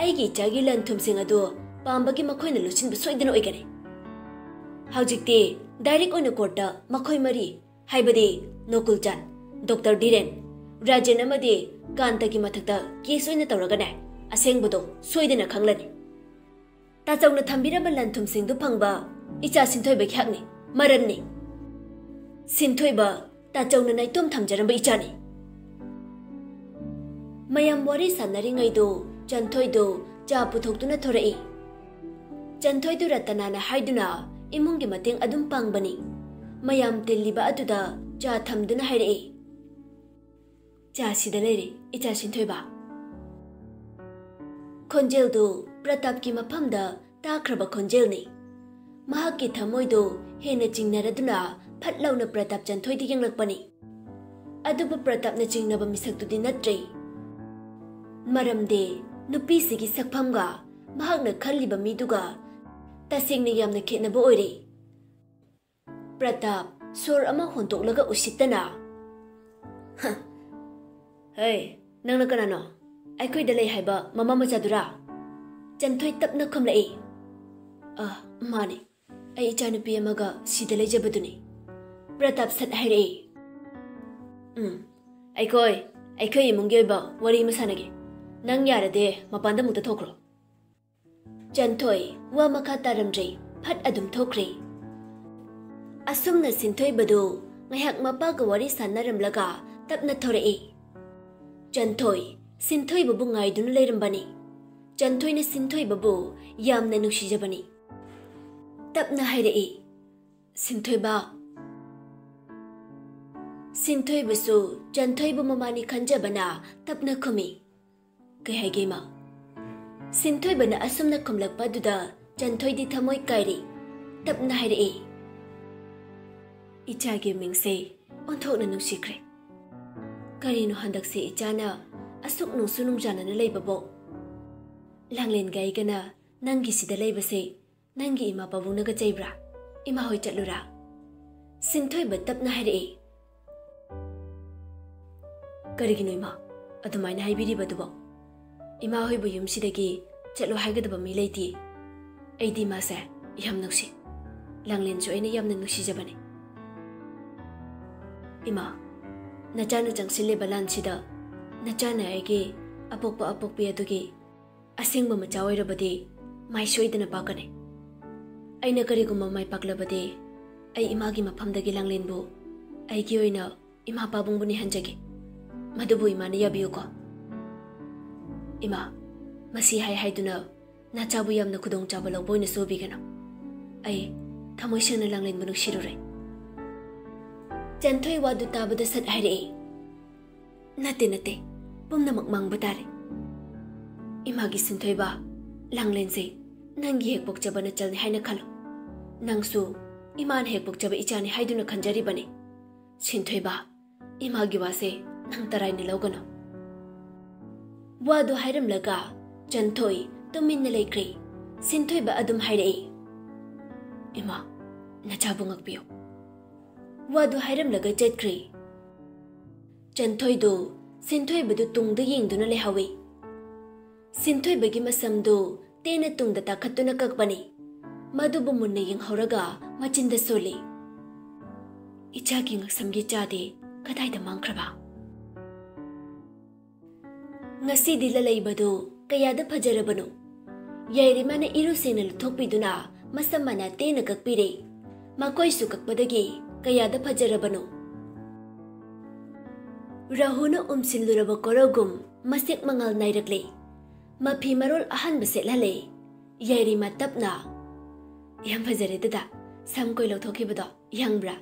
ꯑꯩꯒꯤ ꯏꯆꯥꯒꯤ ꯂꯟ ꯊꯨꯝꯁꯤꯡ ꯑꯗꯨ ꯄꯥꯝꯕꯒꯤ ꯃꯈꯣꯏꯅ ꯂꯣꯠꯁꯤꯟꯕ ꯁꯣꯏꯗꯅ ꯑꯣꯏꯒꯅꯤ꯫ ꯍꯧꯖꯤꯛꯇꯤ direct ꯑꯣꯏꯅ court ꯇ ꯃꯈꯣꯏ ꯃꯔꯤ, ꯍꯥꯏꯕꯗꯤ ꯅꯣꯀꯨꯜꯆꯥꯟ, ꯗꯣꯛꯇꯔ ꯙꯤꯔꯦꯟ, ꯔꯥꯖꯦꯟ ꯑꯃꯗꯤ ꯀꯥꯟꯇꯒꯤ ꯃꯊꯛꯇ case ꯑꯣꯏꯅ ꯇꯧꯔꯒꯅꯦ, ꯑꯁꯦꯡꯕꯗꯣ ꯁꯣꯏꯗꯅ ꯈꯪꯂꯅꯤ꯫ ꯇꯥꯆꯧꯅ ꯊꯝꯕꯤꯔꯝꯕ ꯂꯟ ꯊꯨꯝꯁꯤꯡꯗꯨ ꯐꯪꯕ ꯏꯆꯥ ꯁꯤꯟꯊꯣꯏꯕꯒꯤ ꯍꯛꯅꯤ, ꯃꯔꯟꯅꯤ꯫ ꯁꯤꯟꯊꯣꯏꯕ ꯇꯥꯆꯧꯅ ꯅꯥꯏꯇꯣꯝ ꯊꯝꯖꯔꯝꯕ ꯏꯆꯥꯅꯤ꯫" ꯃꯌꯥꯝ ꯋꯥꯔꯤ ꯁꯥꯟꯅꯔꯤꯉꯩꯗꯨ ꯆꯟꯊꯣꯏꯗꯨ ꯆꯥ ꯄꯨꯊꯣꯛꯇꯨꯅ ꯊꯣꯔꯛꯏ꯫ ꯆꯟꯊꯣꯏꯗꯨ ꯔꯇꯅꯥꯅ ꯍꯥꯏꯗꯨꯅ ꯏꯃꯨꯡꯒꯤ ꯃꯇꯦꯡ ꯑꯗꯨꯝ ꯄꯥꯡꯕꯅꯤ꯫ ꯃꯌꯥꯝ ꯇꯤꯜꯂꯤꯕ ꯑꯗꯨꯗ ꯆꯥ ꯊꯝꯗꯨꯅ ꯍꯥꯏꯔꯛꯏ, "ꯆꯥ ꯁꯤꯗ ꯂꯩꯔꯦ, ꯏꯆꯥ ꯁꯤꯟꯊꯣꯏꯕ꯫" ꯈꯣꯟꯖꯦꯜꯗꯨ ꯄ꯭ꯔꯇꯥꯞꯀꯤ ꯃꯐꯝꯗ ꯇꯥꯈ꯭ꯔꯕ ꯈꯣꯟꯖꯦꯜꯅꯤ꯫ ꯃꯍꯥꯛꯀꯤ ꯊꯃꯣꯏꯗꯨ ꯍꯦꯟꯅ ꯆꯤꯡꯅꯔꯗꯨꯅ ꯐꯠ ꯂꯥꯎꯅ ꯄ꯭ꯔꯇꯥꯞ ꯆꯟꯊꯣꯏꯗ ꯌꯦꯡꯂꯛꯄꯅꯤ꯫ ꯑꯗꯨꯕꯨ ꯄ꯭ꯔꯇꯥꯞꯅ ꯆꯤꯡꯅꯕ ꯃꯤꯁꯛꯇꯨꯗꯤ ꯅꯠꯇ꯭ꯔꯦ꯫ ꯃꯔꯝꯗꯤ ꯅꯨꯄꯤꯁꯤꯒꯤ ꯁꯛꯐꯝꯒ ꯃꯍꯥꯛꯅ ꯈꯜꯂꯤꯕ ꯃꯤꯗꯨꯒ ꯇꯁꯦꯡꯅ ꯌꯥꯝꯅ ꯈꯦꯠꯅꯕ ꯑꯣꯏꯔꯦ꯫ ꯄ꯭ꯔꯇꯥꯞ ꯁꯣꯔ ꯑꯃ ꯍꯣꯟꯗꯣꯛꯂꯒ ꯎꯁꯤꯠꯇꯅ, "ꯍ, ꯍꯩ, ꯅꯪꯅ ꯀꯅꯥꯅꯣ? ꯑꯩꯈꯣꯏꯗ ꯂꯩ ꯍꯥꯏꯕ ꯃꯃꯥ ꯃꯆꯥꯗꯨꯔꯥ?" ꯆꯟꯊꯣꯏ ꯇꯞꯅ ꯈꯨꯝꯂꯛꯏ꯫ "ꯑ, ꯃꯥꯅꯤ, ꯑꯩ ꯏꯆꯥꯅꯨꯄꯤ ꯑꯃꯒ ꯁꯤꯗ ꯂꯩꯖꯕꯗꯨꯅꯤ꯫" ꯄ꯭ꯔꯇꯥꯞ ꯁꯠ ꯍꯥꯏꯔꯛꯏ꯫ "ꯎꯝ, ꯑꯩꯈꯣꯏ, ꯑꯩꯈꯣꯏ ꯏꯃꯨꯡꯒꯤ ꯑꯣꯏꯕ ꯋꯥꯔꯤ ꯑꯃ ꯁꯥꯟꯅꯒꯦ꯫ ꯅꯪ ꯌꯥꯔꯗꯤ ꯃꯄꯥꯟꯗ ꯑꯃꯨꯛꯇ ꯊꯣꯛꯈ꯭ꯔꯣ꯫" ꯆꯟꯊꯣꯏ ꯋꯥ ꯃꯈꯥ ꯇꯥꯔꯝꯗ꯭ꯔꯦ, ꯐꯠ ꯑꯗꯨꯝ ꯊꯣꯛꯈ꯭ꯔꯦ꯫ ꯑꯁꯨꯝꯅ ꯁꯤꯟꯊꯣꯏꯕꯗꯨ ꯉꯥꯏꯍꯥꯛ ꯃꯄꯥꯒ ꯋꯥꯔꯤ ꯁꯥꯟꯅꯔꯝꯂꯒ ꯇꯞꯅ ꯊꯣꯔꯛꯏ꯫ ꯆꯟꯊꯣꯏ ꯁꯤꯟꯊꯣꯏꯕꯕꯨ ꯉꯥꯏꯗꯨꯅ ꯂꯩꯔꯝꯕꯅꯤ꯫ ꯆꯟꯊꯣꯏꯅ ꯁꯤꯟꯊꯣꯏꯕꯕꯨ ꯌꯥꯝꯅ ꯅꯨꯡꯁꯤꯖꯕꯅꯤ꯫ ꯇꯞꯅ ꯍꯥꯏꯔꯛꯏ, "ꯁꯤꯟꯊꯣꯏꯕ꯫" ꯁꯤꯟꯊꯣꯏꯕꯁꯨ ꯆꯟꯊꯣꯏꯕ ꯃꯃꯥꯅꯤ ꯈꯟꯖꯕꯅ ꯇꯞꯅ ꯈꯨꯝꯃꯤ, ꯀꯩ ꯍꯥꯏꯒꯦ, ꯏꯃꯥ? ꯁꯤꯟꯊꯣꯏꯕꯅ ꯑꯁꯨꯝꯅ ꯈꯨꯝꯂꯛꯄ ꯑꯗꯨꯗ ꯆꯟꯊꯣꯏꯗꯤ ꯊꯃꯣꯏ ꯀꯥꯏꯔꯦ꯫ ꯇꯞꯅ ꯍꯥꯏꯔꯛꯑꯦ, "ꯏꯆꯥꯒꯤ ꯃꯤꯡꯁꯦ ꯑꯣꯟꯊꯣꯛꯅ ꯅꯨꯡꯁꯤꯈ꯭ꯔꯦ꯫ ꯀꯔꯤꯅꯣ ꯍꯟꯗꯛꯁꯦ ꯏꯆꯥꯅ ꯑꯁꯨꯛ ꯅꯨꯡꯁꯨ ꯅꯨꯡꯖꯥꯅꯅ ꯂꯩꯕꯕꯣ? ꯂꯥꯡꯂꯦꯟꯒ ꯑꯩꯒꯅ ꯅꯪꯒꯤꯁꯤꯗ ꯂꯩꯕꯁꯦ ꯅꯪꯒꯤ ꯏꯃꯥ ꯄꯥꯕꯨꯡꯅꯒ ꯆꯩꯕ꯭ꯔꯥ? ꯏꯃꯥ ꯍꯣꯏ ꯆꯠꯂꯨꯔꯥ?" ꯁꯤꯟꯊꯣꯏꯕ ꯇꯞꯅ ꯍꯥꯏꯔꯛꯑꯦ꯫ "ꯀꯔꯤꯒꯤꯅꯣ ꯏꯃꯥ ꯑꯗꯨꯃꯥꯏꯅ ꯍꯥꯏꯕꯤꯔꯤꯕꯗꯨꯕꯣ? ꯏꯃꯥ ꯍꯣꯏꯕꯨ ꯌꯨꯝꯁꯤꯗꯒꯤ ꯆꯠꯂꯣ ꯍꯥꯏꯒꯗꯕ ꯃꯤ ꯂꯩꯇꯦ꯫ ꯑꯩꯗꯤ ꯏꯃꯥꯁꯦ ꯌꯥꯝ ꯅꯨꯡꯁꯤ꯫ ꯂꯥꯡꯂꯦꯟꯁꯨ ꯑꯩꯅ ꯌꯥꯝꯅ ꯅꯨꯡꯁꯤꯖꯕꯅꯦ꯫ ꯏꯃꯥ, ꯅꯆꯥꯅ ꯆꯪꯁꯤꯜꯂꯤꯕ ꯂꯥꯟꯁꯤꯗ ꯅꯆꯥꯅ ꯑꯩꯒꯤ ꯑꯄꯣꯛꯄ ꯑꯄꯣꯛꯄꯤ ꯑꯗꯨꯒꯤ ꯑꯁꯦꯡꯕ ꯃꯆꯥ ꯑꯣꯏꯔꯕꯗꯤ ꯃꯥꯏ ꯁꯣꯏꯗꯅ ꯄꯥꯛꯀꯅꯤ꯫ ꯑꯩꯅ ꯀꯔꯤꯒꯨꯝꯕ ꯃꯥꯏ ꯄꯥꯛꯂꯕꯗꯤ ꯑꯩ ꯏꯃꯥꯒꯤ ꯃꯐꯝꯗꯒꯤ ꯂꯥꯡꯂꯦꯟꯕꯨ ꯑꯩꯒꯤ ꯑꯣꯏꯅ ꯏꯃꯥ ꯄꯥꯕꯨꯡꯕꯨ ꯅꯤꯍꯟꯖꯒꯦ꯫ ꯃꯗꯨꯕꯨ ꯏꯃꯥꯅ ꯌꯥꯕꯤꯌꯨꯀꯣ꯫ ꯏꯃꯥ, ꯃꯁꯤ ꯍꯥꯏ ꯍꯥꯏꯗꯨꯅ ꯅꯆꯥꯕꯨ ꯌꯥꯝꯅ ꯈꯨꯗꯣꯡꯆꯥꯕ ꯂꯧꯕ ꯑꯣꯏꯅ ꯁꯣꯏꯕꯤꯒꯅꯨ꯫ ꯑꯩ ꯊꯃꯣꯏ ꯁꯦꯡꯅ ꯂꯥꯡꯂꯦꯟꯕꯨ ꯅꯨꯡꯁꯤꯔꯨꯔꯦ꯫" ꯆꯟꯊꯣꯏ ꯋꯥꯗꯨ ꯇꯥꯕꯗ ꯁꯠ ꯍꯥꯏꯔꯛꯏ, "ꯅꯠꯇꯦ, ꯅꯠꯇꯦ, ꯄꯨꯝꯅꯃꯛ ꯃꯥꯡꯕ ꯇꯥꯔꯦ꯫ ꯏꯃꯥꯒꯤ ꯁꯤꯟꯊꯣꯏꯕ, ꯂꯥꯡꯂꯦꯟꯁꯦ ꯅꯪꯒꯤ ꯍꯦꯛ ꯄꯣꯛꯆꯕ ꯅꯆꯜꯅꯤ ꯍꯥꯏꯅ ꯈꯜꯂꯨ꯫ ꯅꯪꯁꯨ ꯏꯃꯥꯅ ꯍꯦꯛ ꯄꯣꯛꯆꯕ ꯏꯆꯥꯅꯤ ꯍꯥꯏꯗꯨꯅ ꯈꯟꯖꯔꯤꯕꯅꯤ꯫ ꯁꯤꯟꯊꯣꯏꯕ, ꯏꯃꯥꯒꯤ ꯋꯥꯁꯦ ꯅꯪ ꯇꯔꯥꯏꯅ ꯂꯧꯒꯅꯨ꯫" ꯋꯥꯗꯨ ꯍꯥꯏꯔꯝꯂꯒ ꯆꯟꯊꯣꯏ ꯇꯨꯃꯤꯟꯅ ꯂꯩꯈ꯭ꯔꯦ꯫ ꯁꯤꯟꯊꯣꯏꯕ ꯑꯗꯨꯝ ꯍꯥꯏꯔꯛꯏ, "ꯏꯃꯥ, ꯅꯆꯥꯕꯨ ꯉꯥꯛꯄꯤꯌꯨ꯫" ꯋꯥꯗꯨ ꯍꯥꯏꯔꯝꯂꯒ ꯆꯠꯈ꯭ꯔꯦ꯫ ꯆꯟꯊꯣꯏꯗꯨ ꯁꯤꯟꯊꯣꯏꯕꯗꯨ ꯇꯨꯡꯗ ꯌꯦꯡꯗꯨꯅ ꯂꯩꯍꯧꯏ꯫ ꯁꯤꯟꯊꯣꯏꯕꯒꯤ ꯃꯁꯝꯗꯨ ꯇꯦꯟꯅ ꯇꯨꯡꯗ ꯇꯥꯈꯠꯇꯨꯅ ꯀꯛꯄꯅꯤ꯫ ꯃꯗꯨꯕꯨ ꯃꯨꯟꯅ ꯌꯦꯡꯍꯧꯔꯒ ꯃꯆꯤꯟꯗ ꯁꯣꯜꯂꯤ꯫ "ꯏꯆꯥꯒꯤ ꯉꯛꯁꯝꯒꯤ ꯆꯥꯗꯤ ꯀꯗꯥꯏꯗ ꯃꯥꯡꯈ꯭ꯔꯕ?" ꯉꯁꯤꯗꯤ ꯂꯂꯩꯕꯗꯨ ꯀꯌꯥꯗ ꯐꯖꯔꯕꯅꯣ! ꯌꯥꯏꯔꯤꯃꯥꯅ ꯏꯔꯨ ꯁꯦꯡꯅ ꯂꯨꯊꯣꯛꯄꯤꯗꯨꯅ ꯃꯁꯝ ꯃꯅꯥ ꯇꯦꯟꯅ ꯀꯛꯄꯤꯔꯦ꯫ ꯃꯈꯣꯏꯁꯨ ꯀꯛꯄꯗꯒꯤ ꯀꯌꯥꯗ ꯐꯖꯔꯕꯅꯣ! ꯔꯥꯍꯨꯅ ꯎꯝꯁꯤꯜꯂꯨꯔꯕ ꯀꯣꯔꯧꯒꯨꯝ ꯃꯁꯦꯛ ꯃꯉꯥꯜ ꯅꯥꯏꯔꯛꯂꯦ꯫ ꯃꯐꯤ ꯃꯔꯣꯜ ꯑꯍꯟꯕ ꯁꯦꯠꯍꯜꯂꯦ꯫ ꯌꯥꯏꯔꯤꯃꯥ ꯇꯞꯅ, "ꯌꯥꯝ ꯐꯖꯔꯦ ꯗꯗꯥ, ꯁꯝ ꯀꯣꯏ ꯂꯧꯊꯣꯛꯈꯤꯕꯗꯣ ꯌꯥꯡꯕ꯭ꯔꯥ?"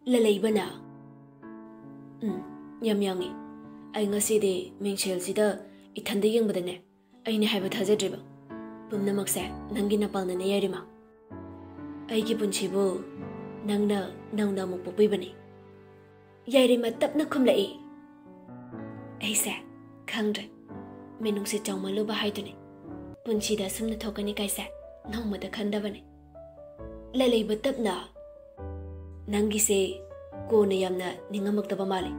ꯂꯂꯩꯕꯅ, "ꯎꯝ, ꯌꯥꯝ ꯌꯥꯡꯉꯤ꯫ ꯑꯩ ꯉꯁꯤꯗꯤ ꯃꯤꯡꯁꯦꯜꯁꯤꯗ ꯏꯊꯟꯗ ꯌꯦꯡꯕꯗꯅꯦ, ꯑꯩꯅ ꯍꯥꯏꯕ ꯊꯥꯖꯗ꯭ꯔꯤꯕ꯫ ꯄꯨꯝꯅꯃꯛꯁꯦ ꯅꯪꯒꯤ ꯅꯄꯥꯡꯅꯅꯦ, ꯌꯥꯏꯔꯤꯃ꯫ ꯑꯩꯒꯤ ꯄꯨꯟꯁꯤꯕꯨ ꯅꯪꯅ ꯅꯧꯅ ꯑꯃꯨꯛ ꯄꯣꯛꯄꯤꯕꯅꯤ꯫ ꯌꯥꯏꯔꯤꯃ ꯇꯞꯅ ꯈꯨꯝꯂꯛꯏ꯫ ꯑꯩꯁꯦ ꯈꯪꯗ꯭ꯔꯦ, ꯃꯤꯅꯨꯡꯁꯤ ꯆꯥꯎꯃꯜꯂꯨꯕ ꯍꯥꯏꯗꯨꯅꯤ꯫ ꯄꯨꯟꯁꯤꯗ ꯑꯁꯨꯝꯅ ꯊꯣꯛꯀꯅꯤ ꯀꯥꯏꯁꯦ ꯅꯣꯡꯃꯗ ꯈꯟꯗꯕꯅꯤ꯫ ꯂꯂꯩꯕ ꯇꯞꯅ, "ꯅꯪꯒꯤꯁꯦ ꯀꯣꯟꯅ ꯌꯥꯝꯅ ꯅꯤꯡꯉꯝꯃꯛꯇꯕ ꯃꯥꯜꯂꯤ꯫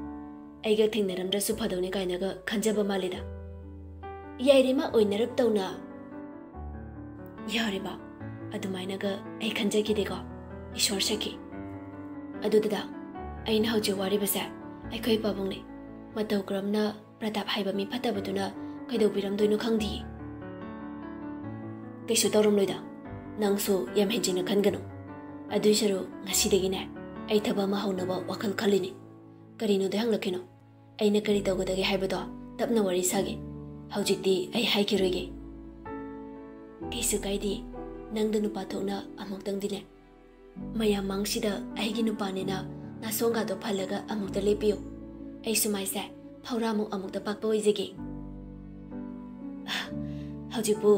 ꯑꯩꯒ ꯊꯦꯡꯅꯔꯝꯗ꯭ꯔꯁꯨ ꯐꯗꯧꯅꯤ ꯀꯥꯏꯅꯒ ꯈꯟꯖꯕ ꯃꯥꯜꯂꯤꯗ꯫ ꯌꯥꯏꯔꯤꯃ ꯑꯣꯏꯅꯔꯞ ꯇꯧꯅ, ꯌꯥꯔꯤꯕ, ꯑꯗꯨꯃꯥꯏꯅꯒ ꯑꯩ ꯈꯟꯖꯈꯤꯗꯦꯀꯣ꯫ ꯏꯁꯣꯔ ꯁꯈꯤ꯫ ꯑꯗꯨꯗꯨꯗ ꯑꯩꯅ ꯍꯧꯖꯤꯛ ꯋꯥꯔꯤꯕꯁꯦ ꯑꯩꯈꯣꯏ ꯄꯥꯕꯨꯡꯅꯤ꯫ ꯃꯇꯧ ꯀꯔꯝꯅ ꯄ꯭ꯔꯇꯥꯞ ꯍꯥꯏꯕ ꯃꯤ ꯐꯠꯇꯕꯗꯨꯅ ꯀꯩꯗꯧꯕꯤꯔꯝꯗꯣꯏꯅꯣ ꯈꯪꯗꯤꯌꯦ꯫ ꯀꯩꯁꯨ ꯇꯧꯔꯝꯂꯣꯏꯗ꯫ ꯅꯪꯁꯨ ꯌꯥꯝ ꯍꯦꯟꯖꯤꯟꯅ ꯈꯟꯒꯅꯨ꯫ ꯑꯗꯨꯏ ꯁꯔꯨꯛ ꯉꯁꯤꯗꯒꯤꯅꯦ, ꯑꯩ ꯊꯕꯛ ꯑꯃ ꯍꯧꯅꯕ ꯋꯥꯈꯜ ꯈꯜꯂꯤꯅꯤ꯫ ꯀꯔꯤꯅꯣꯗꯤ ꯍꯪꯂꯛꯈꯤꯅꯣ꯫ ꯑꯩꯅ ꯀꯔꯤ ꯇꯧꯒꯗꯒꯦ ꯍꯥꯏꯕꯗꯣ ꯇꯞꯅ ꯋꯥꯔꯤ ꯁꯥꯒꯦ꯫ ꯍꯧꯖꯤꯛꯇꯤ ꯑꯩ ꯍꯥꯏꯈꯤꯔꯣꯏꯒꯦ꯫ ꯀꯩꯁꯨ ꯀꯥꯏꯗꯦ꯫ ꯅꯪꯗꯣ ꯅꯨꯄꯥ ꯊꯣꯛꯅ ꯑꯃꯨꯛꯇꯪꯗꯤꯅꯦ, ꯃꯌꯥꯝ ꯃꯥꯡꯁꯤꯗ ꯑꯩꯒꯤ ꯅꯨꯄꯥꯅꯦꯅ ꯅꯥꯁꯣꯡꯒꯥꯗꯣ ꯐꯜꯂꯒ ꯑꯃꯨꯛꯇ ꯂꯦꯞꯄꯤꯌꯨ꯫ ꯑꯩꯁꯨ ꯃꯥꯏꯁꯦ ꯐꯧꯔꯥꯃꯨꯛ ꯑꯃꯨꯛꯇ ꯄꯥꯛꯄ ꯑꯣꯏꯖꯒꯦ꯫ ꯍꯧꯖꯤꯛꯄꯨ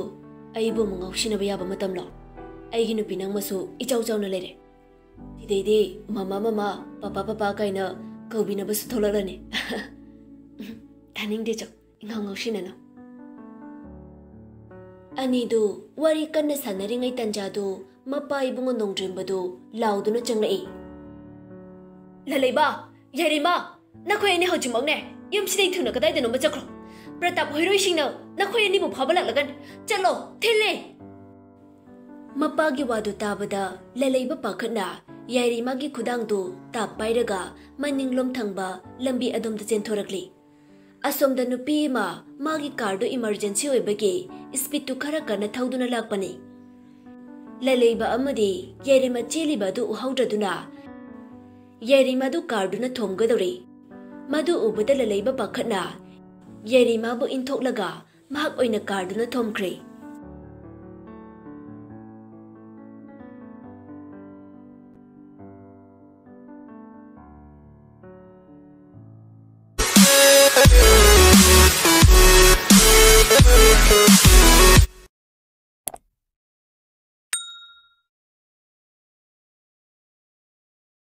ꯑꯩꯕꯨ ꯑꯃꯨꯛ ꯉꯥꯎꯁꯤꯟꯅꯕ ꯌꯥꯕ ꯃꯇꯝꯂꯣ? ꯑꯩꯒꯤ ꯅꯨꯄꯤ ꯅꯪꯃꯁꯨ ꯏꯆꯥꯎ ꯆꯥꯎꯅ ꯂꯩꯔꯦ꯫ ꯁꯤꯗꯩꯗꯤ ꯃꯃꯥ, ꯃꯃꯥ, ꯄꯄꯥ, ꯄꯄꯥ ꯀꯥꯏꯅ ꯀꯧꯕꯤꯅꯕꯁꯨ ꯊꯣꯛꯂꯛꯂꯅꯤ꯫ ꯇꯥꯅꯤꯡꯗꯦ ꯆꯣ, ꯏꯉꯥꯎ ꯉꯥꯎꯁꯤꯟꯅꯅꯨ꯫ ꯑꯅꯤꯗꯨ ꯋꯥꯔꯤ ꯀꯟꯅ ꯁꯥꯟꯅꯔꯤꯉꯩ ꯇꯟꯖꯥꯗꯨ ꯃꯄꯥ ꯏꯕꯨꯡꯉꯣ ꯅꯣꯡꯗ꯭ꯔꯦꯝꯕꯗꯨ ꯂꯥꯎꯗꯨꯅ ꯆꯪꯂꯛꯏ꯫ "ꯂꯂꯩꯕ, ꯌꯥꯏꯔꯤꯃ, ꯅꯈꯣꯏ ꯑꯅꯤ ꯍꯧꯖꯤꯛꯃꯛꯅꯦ ꯌꯨꯝꯁꯤꯗꯩ ꯊꯨꯅ ꯀꯗꯥꯏꯗꯅꯣꯃ ꯆꯠꯈ꯭ꯔꯣ꯫ ꯄ꯭ꯔꯇꯥꯞ ꯍꯣꯏꯔꯣꯏꯁꯤꯡꯅ ꯅꯈꯣꯏ ꯑꯅꯤꯕꯨ ꯐꯥꯕ ꯂꯥꯛꯂꯒꯅꯤ꯫ ꯆꯠꯂꯣ, ꯊꯤꯜꯂꯦ!" ꯃꯄꯥꯒꯤ ꯋꯥꯗꯨ ꯇꯥꯕꯗ ꯂꯂꯩꯕ ꯄꯥꯈꯠꯅ ꯌꯥꯏꯔꯤꯃꯒꯤ ꯈꯨꯗꯥꯡꯗꯨ ꯇꯥꯞ ꯄꯥꯏꯔꯒ ꯃꯅꯤꯡꯂꯣꯝ ꯊꯪꯕ ꯂꯝꯕꯤ ꯑꯗꯣꯝꯗ ꯆꯦꯟꯊꯣꯔꯛꯂꯤ꯫ ꯑꯁꯣꯝꯗ ꯅꯨꯄꯤ ꯑꯃ ꯃꯥꯒꯤ ꯀꯥꯔꯗꯨ ꯏꯃꯔꯖꯦꯟꯁꯤ ꯑꯣꯏꯕꯒꯤ ꯁ꯭ꯄꯤꯗꯇꯨ ꯈꯔ ꯀꯟꯅ ꯊꯧꯗꯨꯅ ꯂꯥꯛꯄꯅꯤ꯫ ꯂꯂꯩꯕ ꯑꯃꯗꯤ ꯌꯥꯏꯔꯤꯃ ꯆꯦꯜꯂꯤꯕ ꯑꯗꯨ ꯎꯍꯧꯗ꯭ꯔꯗꯨꯅ ꯌꯥꯏꯔꯤꯃꯗꯨ ꯀꯥꯔꯗꯨꯅ ꯊꯣꯝꯒꯗꯧꯔꯤ꯫ ꯃꯗꯨ ꯎꯕꯗ ꯂꯂꯩꯕ ꯄꯥꯈꯠꯅ ꯌꯥꯏꯔꯤꯃꯕꯨ ꯏꯟꯊꯣꯛꯂꯒ ꯃꯍꯥꯛ ꯑꯣꯏꯅ ꯀꯥꯔꯗꯨꯅ ꯊꯣꯝꯈ꯭ꯔꯦ꯫